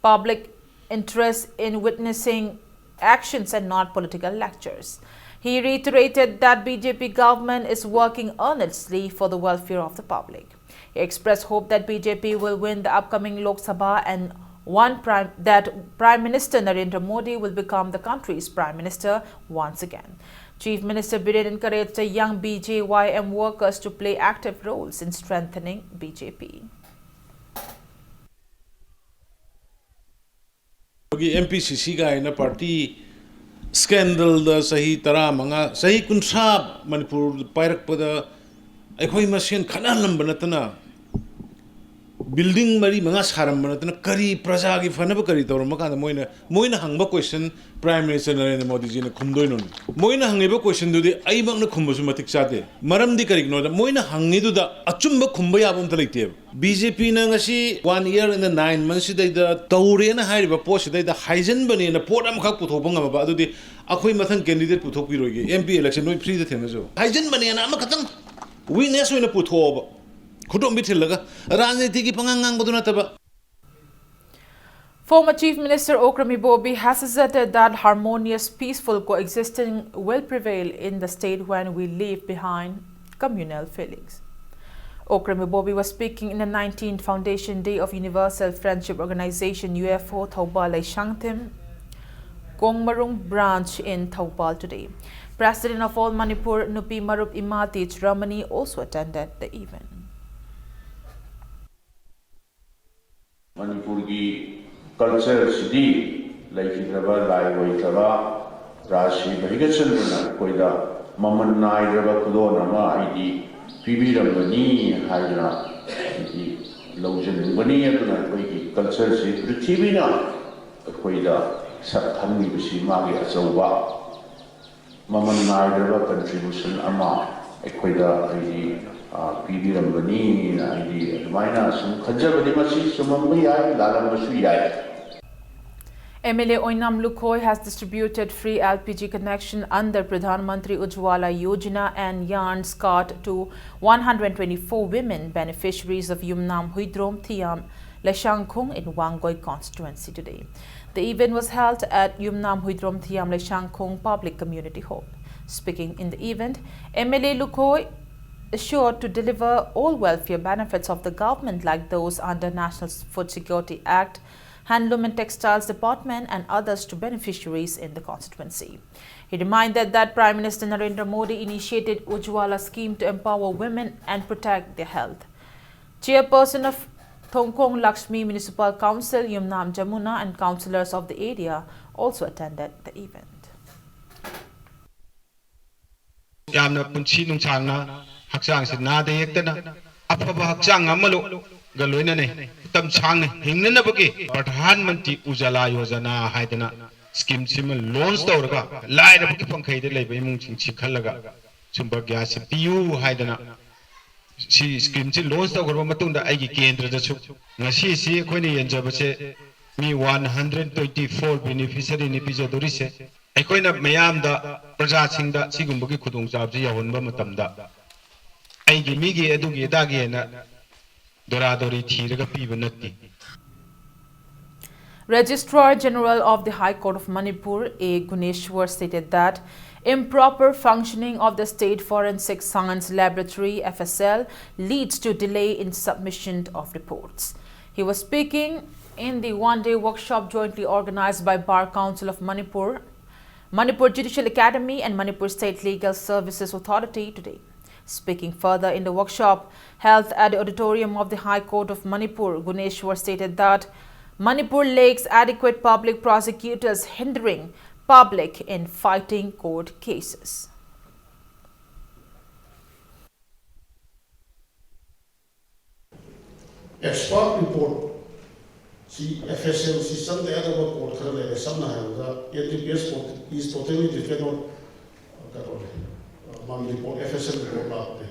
public interest in witnessing actions and not political lectures. He reiterated that B J P government is working earnestly for the welfare of the public. He expressed hope that B J P will win the upcoming Lok Sabha and one prime, that Prime Minister Narendra Modi will become the country's Prime Minister once again. Chief Minister Biren encouraged the young B J Y M workers to play active roles in strengthening B J P. ꯑꯩꯈꯣꯏꯒꯤ M P C C ꯀꯥꯏꯅ party scandalꯗ ꯆꯍꯤ ꯇꯔꯥꯃꯉꯥ, ꯆꯍꯤ ꯀꯨꯟꯊ꯭ꯔꯥ ꯃꯅꯤꯄꯨꯔ ꯄꯥꯏꯔꯛꯄꯗ ꯑꯩꯈꯣꯏ ꯃꯁꯦꯟ ꯈꯠꯅꯍꯜꯂꯝꯕ ꯅꯠꯇꯅ, building ꯃꯔꯤ ꯃꯉꯥ ꯁꯥꯔꯝꯕ ꯅꯠꯇꯅ, ꯀꯔꯤ ꯄ꯭ꯔꯖꯥꯒꯤ ꯐꯅꯕ ꯀꯔꯤ ꯇꯧꯔꯝꯕ ꯀꯥꯟꯗ ꯃꯣꯏꯅ, ꯃꯣꯏꯅ ꯍꯪꯕ question Prime Minister ꯅꯔꯦꯟꯗ꯭ꯔ ꯃꯣꯗꯤꯖꯤꯅ ꯈꯨꯝꯗꯣꯏꯅꯣꯅꯦ? ꯃꯣꯏꯅ ꯍꯪꯉꯤꯕ questionꯗꯨꯗꯤ ꯑꯩꯃꯛꯅ ꯈꯨꯝꯕꯁꯨ ꯃꯇꯤꯛ ꯆꯥꯗꯦ꯫ ꯃꯔꯝꯗꯤ ꯀꯔꯤꯒꯤꯅꯣꯗ ꯃꯣꯏꯅ ꯍꯪꯉꯤꯗꯨꯗ ꯑꯆꯨꯝꯕ ꯈꯨꯝꯕ ꯌꯥꯕ ꯑꯝꯇ ꯂꯩꯇꯦꯕ꯫ B J Pꯅ ꯉꯁꯤ one year and nine months ꯁꯤꯗꯩꯗ ꯇꯧꯔꯦꯅ ꯍꯥꯏꯔꯤꯕ ꯄꯣꯠꯁꯤꯗꯩꯗ ꯍꯥꯏꯖꯟꯕꯅꯦꯅ ꯄꯣꯠ ꯑꯃꯈꯛ ꯄꯨꯊꯣꯛꯄ ꯉꯝꯃꯕ, ꯑꯗꯨꯗꯤ ꯑꯩꯈꯣꯏ ꯃꯊꯪ candidate ꯄꯨꯊꯣꯛꯄꯤꯔꯣꯏꯒꯦ꯫ M P election ꯅꯣꯏ freeꯗ ꯊꯦꯡꯅꯖꯧ꯫ ꯍꯥꯏꯖꯟꯕꯅꯦꯅ ꯑꯃꯈꯛꯇꯪ witness ꯑꯣꯏꯅ ꯄꯨꯊꯣꯛꯑꯣꯕ, ꯈꯨꯗꯣꯝꯕꯤ ꯊꯤꯜꯂꯒ, ꯔꯥꯖꯅꯤꯇꯤꯒꯤ ꯄꯉꯥꯡ ꯉꯥꯡꯕꯗꯨ ꯅꯠꯇꯕ꯫ Former Chief Minister Okram Ibobi has asserted that harmonious, peaceful coexistence will prevail in the state when we leave behind communal feelings. Okram Ibobi was speaking in the nineteenth Foundation Day of Universal Friendship Organization, U F O, Thoubal Leishangthim, Kongmarung branch in Thoubal today. President of All Manipur Nupi Marup Imati Chudramani also attended the event. ꯃꯅꯤꯄꯨꯔꯒꯤ ꯀꯜꯆꯔꯁꯤꯗꯤ ꯂꯩꯈꯤꯗ꯭ꯔꯕ ꯂꯥꯏ ꯑꯣꯏꯈ꯭ꯔꯕ ꯔꯥꯖ ꯁ꯭ꯔꯤ ꯚꯩꯒ꯭ꯌꯆꯟꯗ꯭ꯔꯅ ꯑꯩꯈꯣꯏꯗ ꯃꯃꯜ ꯅꯥꯏꯗ꯭ꯔꯕ ꯈꯨꯗꯣꯜ ꯑꯃ ꯑꯩꯗꯤ ꯄꯤꯕꯤꯔꯝꯕꯅꯤ ꯍꯥꯏꯗꯅ ꯑꯩꯗꯤ ꯂꯧꯖꯅꯤꯡꯕꯅꯤ꯫ ꯑꯗꯨꯅ ꯑꯩꯈꯣꯏꯒꯤ ꯀꯜꯆꯔꯁꯤ ꯄ꯭ꯔꯤꯊꯤꯕꯤꯅ ꯑꯩꯈꯣꯏꯗ ꯁꯛ ꯈꯪꯂꯤꯕꯁꯤ ꯃꯥꯒꯤ ꯑꯆꯧꯕ ꯃꯃꯜ ꯅꯥꯏꯗ꯭ꯔꯕ ꯀꯟꯇ꯭ꯔꯤꯕ꯭ꯌꯨꯁꯟ ꯑꯃ ꯑꯩꯈꯣꯏꯗ ꯑꯩꯗꯤ ꯄꯤꯕꯤꯔꯝꯕꯅꯤꯅ ꯑꯩꯗꯤ ꯑꯗꯨꯃꯥꯏꯅ ꯁꯨꯝ ꯈꯟꯖꯕꯅꯤ꯫ ꯃꯁꯤ ꯆꯨꯝꯃꯝꯕ ꯌꯥꯏ, ꯂꯥꯜꯂꯝꯕꯁꯨ ꯌꯥꯏ꯫ M L A Oinam Lukhoi has distributed free L P G connection under Pradhan Mantri Ujjwala Yojana and yarns card to one hundred twenty-four women beneficiaries of Yumnam Huidrom Thiam Leshangkhung in Wangoi constituency today. The event was held at Yumnam Huidrom Thiam Leshangkhung Public Community Hall. Speaking in the event, M L A Lukhoi assured to deliver all welfare benefits of the government like those under National Food Security Act, Handloom and Textiles Department and others to beneficiaries in the constituency. He reminded that Prime Minister Narendra Modi initiated Ujjwala scheme to empower women and protect their health. Chairperson of Thongkong Lakshmi Municipal Council, Yumnam Jamuna, and councillors of the area also attended the event. ꯌꯥꯝꯅ ꯄꯨꯟꯁꯤ ꯅꯨꯡꯁꯥꯡꯅ ꯍꯛꯆꯥꯡꯁꯤ ꯅꯥꯗ ꯌꯦꯛꯇꯅ ꯑꯐꯕ ꯍꯛꯆꯥꯡ ꯑꯃꯒ ꯂꯣꯏꯅꯅ ꯃꯇꯝ ꯁꯥꯡꯅ ꯍꯤꯡꯅꯅꯕꯒꯤ ꯄ꯭ꯔꯙꯥꯟ ꯃꯟꯇ꯭ꯔꯤ ꯎꯖꯥꯂꯥ ꯌꯣꯖꯅꯥ ꯍꯥꯏꯗꯅ ꯁ꯭ꯀꯤꯝꯁꯤꯃ ꯂꯣꯟꯁ ꯇꯧꯔꯒ ꯂꯥꯏꯔꯕꯒꯤ ꯄꯪꯈꯩꯗ ꯂꯩꯕ ꯏꯃꯨꯡꯁꯤꯡꯁꯤ ꯈꯜꯂꯒ ꯁꯨꯝꯕ ꯒ꯭ꯌꯥꯁꯁꯤ ꯄꯤꯌꯨ ꯍꯥꯏꯗꯅ ꯁꯤ ꯁ꯭ꯀꯤꯝꯁꯤ ꯂꯣꯟꯁ ꯇꯧꯈ꯭ꯔꯕ ꯃꯇꯨꯡꯗ ꯑꯩꯒꯤ ꯀꯦꯟꯗ꯭ꯔꯗꯁꯨ ꯉꯁꯤꯁꯤ ꯑꯩꯈꯣꯏꯅ ꯌꯦꯟꯖꯕꯁꯦ ꯃꯤ ꯋꯥꯟ ꯍꯟꯗ꯭ꯔꯦꯠ ꯇ꯭ꯋꯦꯟꯇꯤ ꯐꯣꯔ ꯕꯦꯅꯤꯐꯤꯁꯔꯤꯅꯤ ꯄꯤꯖꯗꯣꯔꯤꯁꯦ꯫ ꯑꯩꯈꯣꯏꯅ ꯃꯤꯌꯥꯝꯗ, ꯄ꯭ꯔꯖꯥꯁꯤꯡꯗ ꯁꯤꯒꯨꯝꯕꯒꯤ ꯈꯨꯗꯣꯡꯆꯥꯕꯁꯤ ꯌꯧꯍꯟꯕ ꯃꯇꯝꯗ ꯑꯩꯒꯤ ꯃꯤꯒꯤ ꯑꯗꯨꯒꯤ ꯑꯗꯥꯒꯤ ꯍꯥꯏꯅ ꯗꯣꯔꯥꯗꯣꯔꯤ ꯊꯤꯔꯒ ꯄꯤꯕ ꯅꯠꯇꯦ꯫ Registrar General of the High Court of Manipur, A Guneshwar, stated that Improper functioning of the State Forensic Science Laboratory, F S L, leads to delay in submission of reports. He was speaking in the one-day workshop jointly organized by Bar Council of Manipur, Manipur Judicial Academy and Manipur State Legal Services Authority today. Speaking further in the workshop held at the auditorium of the High Court of Manipur, Guneshwar stated that Manipur lacks adequate public prosecutors, hindering public in fighting court cases. Expert report ꯁꯤ F S L ꯁꯤ ꯆꯪꯗ ꯌꯥꯗꯕ ꯄꯣꯠ ꯈꯔ ꯂꯩꯔꯦ꯫ ꯁꯝꯅ ꯍꯥꯏꯔꯕꯗ N D P S court is totally depend on ꯀꯩꯅꯣꯅꯦ, ꯃꯥꯒꯤ report, F S L report ꯂꯥꯛꯄꯅꯦ꯫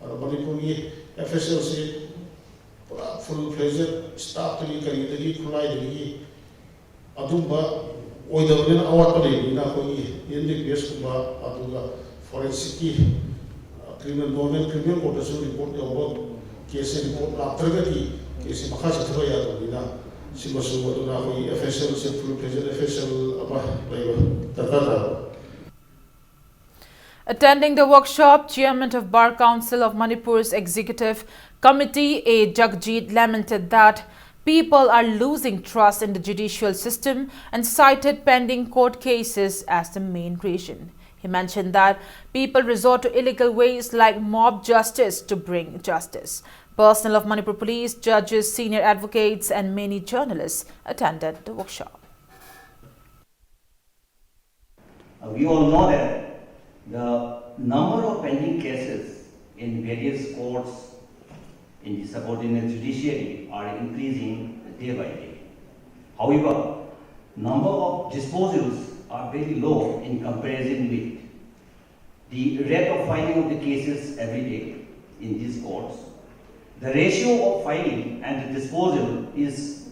ꯑꯗꯣ ꯃꯅꯤꯄꯨꯔꯒꯤ F S L ꯁꯤ ꯄꯨꯔꯥ full fledged staff ꯇꯒꯤ ꯀꯔꯤꯗꯒꯤ ꯈꯨꯠꯂꯥꯏꯗꯒꯤ ꯑꯗꯨꯝꯕ ꯑꯣꯏꯗꯕꯅꯤꯅ ꯑꯋꯥꯠꯄ ꯂꯩꯕꯅꯤꯅ ꯑꯩꯈꯣꯏꯒꯤ N D P S ꯀꯨꯝꯕ ꯑꯗꯨꯒ forensic ꯀꯤ criminal, normal criminal court ꯇꯁꯨ report ꯌꯧꯕ case ꯁꯦ report ꯂꯥꯛꯇ꯭ꯔꯒꯗꯤ case ꯁꯦ ꯃꯈꯥ ꯆꯠꯊꯕ ꯌꯥꯗꯕꯅꯤꯅ ꯁꯤꯃꯁꯨ ꯑꯗꯨꯅ ꯑꯩꯈꯣꯏꯒꯤ F S L ꯁꯦ full fledged F S L ꯑꯃ ꯂꯩꯕ ꯗꯔꯀꯥꯔ ꯇꯥꯕ꯫ Attending the workshop, Chairman of Bar Council of Manipur's Executive Committee, A Jagjit, lamented that people are losing trust in the judicial system and cited pending court cases as the main reason. He mentioned that people resort to illegal ways like mob justice to bring justice. Personnel of Manipur Police, judges, senior advocates, and many journalists attended the workshop. Uh, we all know that the number of pending cases in various courts in the subordinate judiciary are increasing day by day. However, number of disposals are very low in comparison with the rate of filing of the cases every day in these courts. The ratio of filing and the disposal is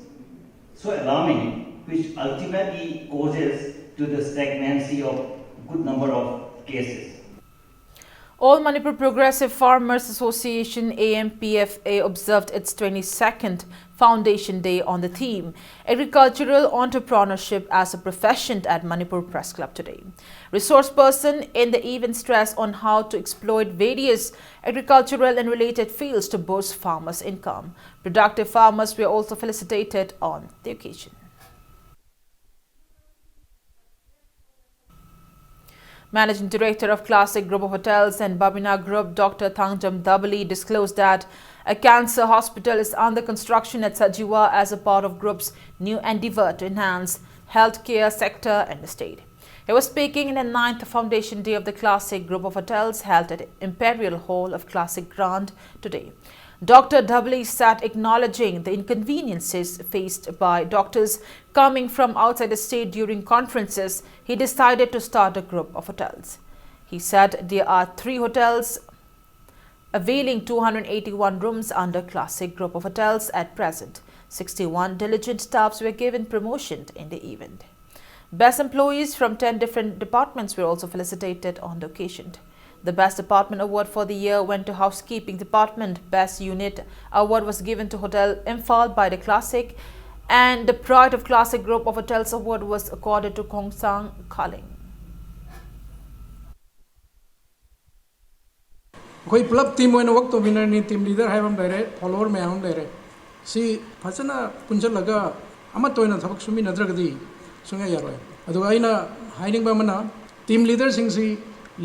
so alarming, which ultimately causes to the stagnancy of good number of cases. All Manipur Progressive Farmers Association, A M P F A, observed its twenty-second Foundation Day on the theme Agricultural Entrepreneurship as a Profession at Manipur Press Club today. Resource person in the event stressed on how to exploit various agricultural and related fields to boost farmers' income. Productive farmers were also felicitated on the occasion. Managing Director of Classic Group of Hotels and Babina Group, Doctor Thangjam Dabali, disclosed that a cancer hospital is under construction at Sajiwa as a part of group's new endeavor to enhance healthcare sector in the state. He was speaking in the ninth foundation day of the Classic Group of Hotels held at Imperial Hall of Classic Grand today. Doctor Dabali said acknowledging the inconveniences faced by doctors coming from outside the state during conferences, he decided to start a group of hotels. He said there are three hotels availing two hundred eighty-one rooms under Classic Group of Hotels at present. Sixty-one diligent staffs were given promotion in the event. Best employees from ten different departments were also felicitated on the occasion. The Best Department Award for the year went to Housekeeping Department. Best Unit Award was given to Hotel Imphal by the Classic, and the Pride of Classic Group of Hotels Award was accorded to Khongsang Khaling. ꯑꯩꯈꯣꯏ ꯄꯨꯂꯞ team ꯑꯣꯏꯅ ꯋꯥꯛ ꯇꯧꯃꯤꯟꯅꯔꯅꯤ꯫ Team leader ꯍꯥꯏꯕ ꯑꯃ ꯂꯩꯔꯦ, follower ꯃꯌꯥꯝ ꯑꯃ ꯂꯩꯔꯦ꯫ ꯁꯤ ꯐꯖꯅ ꯄꯨꯟꯁꯤꯜꯂꯒ ꯑꯃꯠꯇ ꯑꯣꯏꯅ ꯊꯕꯛ ꯁꯨꯃꯤꯟꯅꯗ꯭ꯔꯒꯗꯤ ꯁꯨꯡꯌꯥ ꯌꯥꯔꯣꯏ꯫ ꯑꯗꯨꯒ ꯑꯩꯅ ꯍꯥꯏꯅꯤꯡꯕ ꯑꯃꯅ, ꯇꯤꯝ ꯂꯤꯗꯔꯁꯤꯡꯁꯤ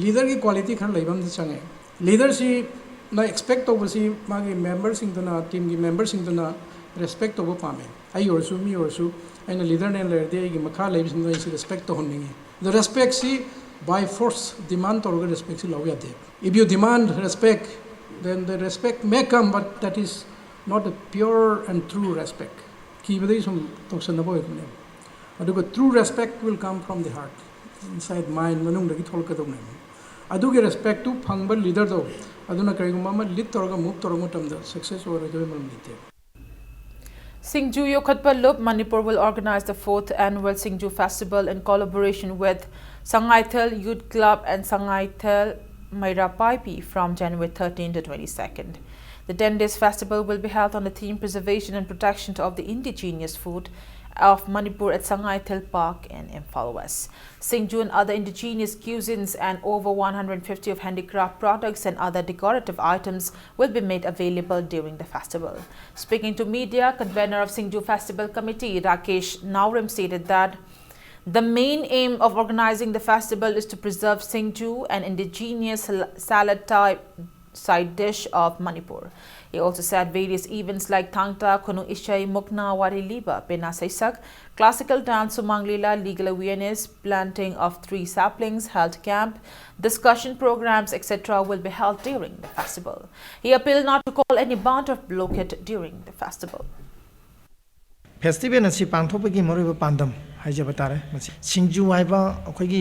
ꯂꯤꯗꯔꯒꯤ ꯀ꯭ꯋꯥꯂꯤꯇꯤ ꯈꯔ ꯂꯩꯕ ꯑꯃꯗꯤ ꯆꯪꯉꯦ꯫ ꯂꯤꯗꯔꯁꯤꯅ ꯑꯦꯛꯁꯄꯦꯛ ꯇꯧꯕꯁꯤ ꯃꯥꯒꯤ ꯃꯦꯝꯕꯔꯁꯤꯡꯗꯨꯅ, ꯇꯤꯝꯒꯤ ꯃꯦꯝꯕꯔꯁꯤꯡꯗꯨꯅ ꯔꯦꯁꯄꯦꯛ ꯇꯧꯕ ꯄꯥꯝꯃꯦ꯫ ꯑꯩ ꯑꯣꯏꯔꯁꯨ, ꯃꯤ ꯑꯣꯏꯔꯁꯨ, ꯑꯩꯅ ꯂꯤꯗꯔꯅꯦꯅ ꯂꯩꯔꯗꯤ ꯑꯩꯒꯤ ꯃꯈꯥ ꯂꯩꯕꯁꯤꯡꯗꯣ ꯑꯩꯁꯤ ꯔꯦꯁꯄꯦꯛ ꯇꯧꯍꯟꯅꯤꯡꯉꯤ꯫ ꯑꯗꯣ ꯔꯦꯁꯄꯦꯛꯁꯤ ꯕꯥꯏ ꯐꯣꯔꯁ ꯗꯤꯃꯥꯟ ꯇꯧꯔꯒ ꯔꯦꯁꯄꯦꯛꯁꯤ ꯂꯧꯕ ꯌꯥꯗꯦ꯫ If you demand respect, then the respect may come, but that is not a pure and true respect. ꯀꯤꯕꯗꯒꯤ ꯁꯨꯝ ꯇꯧꯁꯟꯅꯕ ꯑꯣꯏꯕꯅꯦ꯫ ꯑꯗꯨꯒ true respect will come from the heart, inside mind, ꯃꯅꯨꯡꯗꯒꯤ ꯊꯣꯛꯂꯛꯀꯗꯧꯕꯅꯦꯕ꯫ ꯑꯗꯨꯒꯤ ꯔꯦꯁꯄꯦꯛꯇꯨ ꯐꯪꯕ ꯂꯤꯗꯔꯗꯣ, ꯑꯗꯨꯅ ꯀꯔꯤꯒꯨꯝꯕ ꯑꯃ ꯂꯤꯗ ꯇꯧꯔꯒ ꯃꯨꯚ ꯇꯧꯔꯛꯄ ꯃꯇꯝꯗ ꯁꯛꯁꯦꯁ ꯑꯣꯏꯔꯣꯏꯗꯕꯩ ꯃꯔꯝ ꯂꯩꯇꯦ꯫ Singju Yokhatpa Lup, Manipur will organize the fourth annual Singju Festival in collaboration with Sangaithel Youth Club and Sangaithel Meira Paipi from January thirteen to twenty-second. The ten days festival will be held on the theme Preservation and Protection of the Indigenous Food of Manipur at Sangai Thil Park in Imphal West. Singju and other indigenous cuisines and over one hundred fifty of handicraft products and other decorative items will be made available during the festival. Speaking to media, convener of Singju Festival Committee, Rakesh Naorim, stated that the main aim of organizing the festival is to preserve Singju, an indigenous sal-, salad type side dish of Manipur. He also said various events like Thangta, Khonung Ishai, Mukna, Wari Liba, Pena Saisak, classical dance, Sumang Lila, legal awareness, planting of three saplings, health camp, discussion programs, et cetera will be held during the festival. He appealed not to call any bandh or blockade during the festival. Festival ꯑꯁꯤ ꯄꯥꯡꯊꯣꯛꯄꯒꯤ ꯃꯔꯨꯑꯣꯏꯕ ꯄꯥꯟꯗꯝ ꯍꯥꯏꯖꯕ ꯇꯥꯔꯦ꯫ ꯃꯁꯤ ꯁꯤꯡꯖꯨ ꯍꯥꯏꯕ ꯑꯩꯈꯣꯏꯒꯤ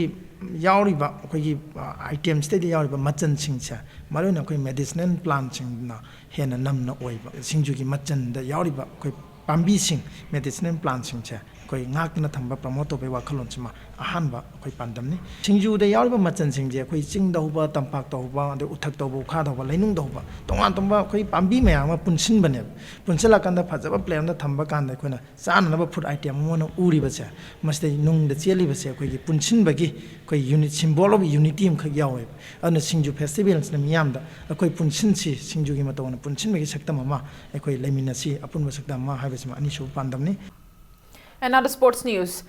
ꯌꯥꯎꯔꯤꯕ, ꯑꯩꯈꯣꯏꯒꯤ ꯑꯥꯏꯇꯦꯝꯁꯤꯗꯩꯗ ꯌꯥꯎꯔꯤꯕ ꯃꯆꯜꯁꯤꯡꯁꯦ, ꯃꯔꯨꯑꯣꯏꯅ ꯑꯩꯈꯣꯏ ꯃꯦꯗꯤꯁꯤꯅꯦꯜ ꯄ꯭ꯂꯥꯟꯁꯤꯡꯅ ꯍꯦꯟꯅ ꯅꯝꯅ ꯑꯣꯏꯕ꯫ ꯁꯤꯡꯖꯨꯒꯤ ꯃꯆꯜꯗ ꯌꯥꯎꯔꯤꯕ ꯑꯩꯈꯣꯏ ꯄꯥꯝꯕꯤꯁꯤꯡ, ꯃꯦꯗꯤꯁꯤꯅꯦꯜ ꯄ꯭ꯂꯥꯟꯁꯤꯡꯁꯦ ꯑꯩꯈꯣꯏ ꯉꯥꯛꯇꯨꯅ ꯊꯝꯕ, ꯄ꯭ꯔꯃꯣꯠ ꯇꯧꯕꯒꯤ ꯋꯥꯈꯜꯂꯣꯟꯁꯤꯃ ꯑꯍꯥꯟꯕ ꯑꯩꯈꯣꯏ ꯄꯥꯟꯗꯝꯅꯤ꯫ ꯁꯤꯡꯖꯨꯗ ꯌꯥꯎꯔꯤꯕ ꯃꯆꯜꯁꯤꯡꯁꯦ ꯑꯩꯈꯣꯏ ꯆꯤꯡꯗ ꯍꯧꯕ, ꯇꯝꯄꯥꯛꯇ ꯍꯧꯕ, ꯑꯗꯩ ꯎꯊꯛꯇ ꯍꯧꯕ, ꯎꯈꯥꯗ ꯍꯧꯕ, ꯂꯩꯅꯨꯡꯗ ꯍꯧꯕ, ꯇꯣꯉꯥꯟ ꯇꯣꯉꯥꯟꯕ ꯑꯩꯈꯣꯏ ꯄꯥꯝꯕꯤ ꯃꯌꯥꯝ ꯑꯃ ꯄꯨꯟꯁꯤꯟꯕꯅꯦꯕ꯫ ꯄꯨꯟꯁꯤꯜꯂꯀꯥꯟꯗ ꯐꯖꯕ ꯄ꯭ꯂꯦꯠ ꯑꯃꯗ ꯊꯝꯕ ꯀꯥꯟꯗ ꯑꯩꯈꯣꯏꯅ ꯆꯥꯅꯅꯕ ꯐꯨꯗ ꯑꯥꯏꯇꯦꯝ ꯑꯃ ꯑꯣꯏꯅ ꯎꯔꯤꯕꯁꯦ, ꯃꯁꯤꯗ ꯅꯨꯡꯗ ꯆꯦꯜꯂꯤꯕꯁꯦ ꯑꯩꯈꯣꯏꯒꯤ ꯄꯨꯟꯁꯤꯟꯕꯒꯤ ꯑꯩꯈꯣꯏ ꯌꯨꯅꯤꯠ, ꯁꯤꯝꯕꯣꯜ ꯑꯣꯐ ꯌꯨꯅꯤꯇꯤ ꯑꯃꯈꯛ ꯌꯥꯎꯋꯦꯕ꯫ ꯑꯗꯨꯅ ꯁꯤꯡꯖꯨ ꯐꯦꯁꯇꯤꯚꯦꯜꯁꯤꯅ ꯃꯤꯌꯥꯝꯗ ꯑꯩꯈꯣꯏ ꯄꯨꯟꯁꯤꯟꯁꯤ, ꯁꯤꯡꯖꯨꯒꯤ ꯃꯇꯧ ꯑꯣꯏꯅ ꯄꯨꯟꯁꯤꯟꯕꯒꯤ ꯁꯛꯇꯝ ꯑꯃ ꯑꯩꯈꯣꯏ ꯂꯩꯃꯤꯟꯅꯁꯤ, ꯑꯄꯨꯟꯕ ꯁꯛꯇꯝ ꯑꯃ ꯍꯥꯏꯕꯁꯤꯃ ꯑꯅꯤꯁꯨꯕ ꯄꯥꯟꯗꯝꯅꯤ꯫ And now the sports news.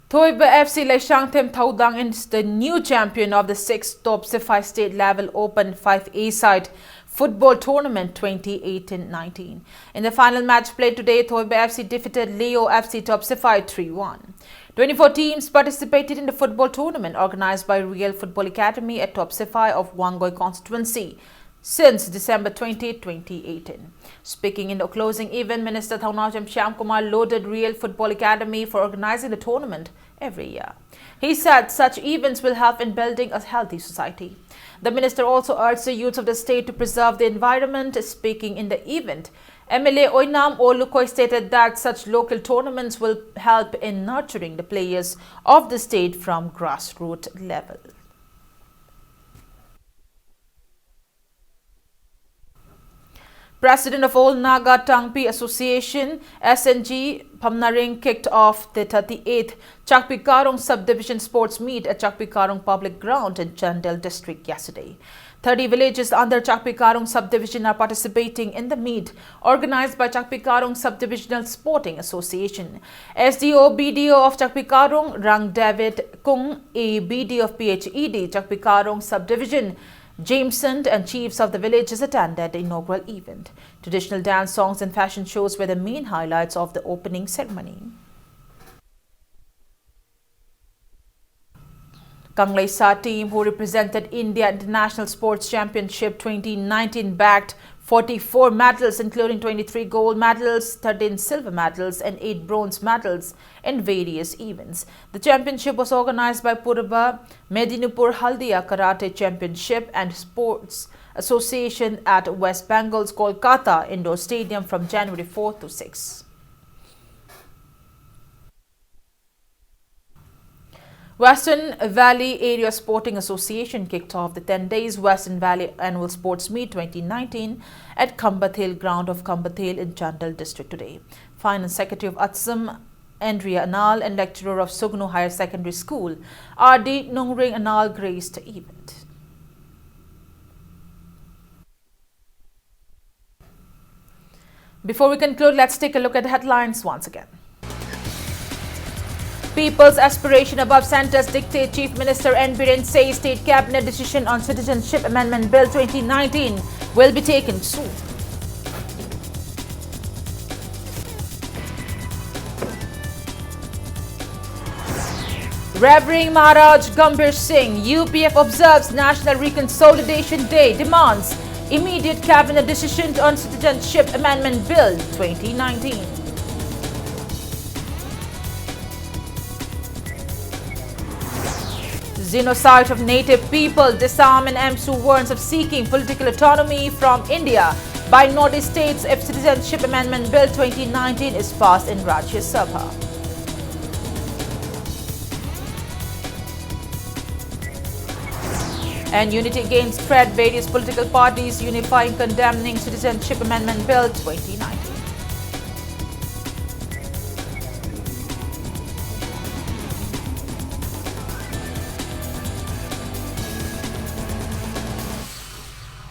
Thoiba F C Laishangthem Thaudang is the new champion of the sixth Top Sifai State Level Open five A side football tournament twenty eighteen nineteen. In the final match played today, Thoiba F C defeated Leo F C Top Sifai three one. Twenty-four teams participated in the football tournament organized by Real Football Academy at Top Sifai of Wangoi constituency since December twentieth, twenty eighteen. Speaking in the closing event, Minister Thaunawcham Shyamkumar lauded Real Football Academy for organizing the tournament every year. He said such events will help in building a healthy society. The minister also urged the youths of the state to preserve the environment. Speaking in the event, M L A Oinam Olukoi stated that such local tournaments will help in nurturing the players of the state from grassroots level. President of All Naga Tangpi Association, S N G, Phamnaring kicked off the thirty-eighth Chakpikarong Subdivision Sports Meet at Chakpikarong Public Ground in Chandel District yesterday. Thirty villages under Chakpikarong Subdivision are participating in the meet organized by Chakpikarong Subdivisional Sporting Association. S D O, B D O of Chakpikarong, Rang David Kung, A B D of P H E D, Chakpikarong Subdivision, Jameson and chiefs of the villages attended the inaugural event. Traditional dance, songs and fashion shows were the main highlights of the opening ceremony. Kangleisa team, who represented India International Sports Championship twenty nineteen, bagged forty-four medals, including twenty-three gold medals, thirteen silver medals, and eight bronze medals in various events. The championship was organized by Purba Medinipur Haldia Karate Championship and Sports Association at West Bengal's Kolkata Indoor Stadium from January fourth to sixth. Western Valley Area Sporting Association kicked off the ten days Western Valley Annual Sports Meet twenty nineteen at Khambathel ground of Khambathel in Chandel district today. Finance Secretary of ATSUM, Andrea Anal, and lecturer of Sugnu Higher Secondary School, R D Nungring Anal, graced the event. Before we conclude, let's take a look at the headlines once again. People's aspiration above centre's dictate, Chief Minister N Biren says state cabinet decision on Citizenship Amendment Bill twenty nineteen will be taken soon. Revering Maharaj Gambhir Singh, U P F observes National Reconsolidation Day, demands immediate cabinet decision on Citizenship Amendment Bill twenty nineteen. Genocide of native people, Disam and AMSU warns of seeking political autonomy from India by Northeast states if Citizenship Amendment Bill twenty nineteen is passed in Rajya Sabha. And unity gains thread, various political parties unifying condemning Citizenship Amendment Bill twenty nineteen.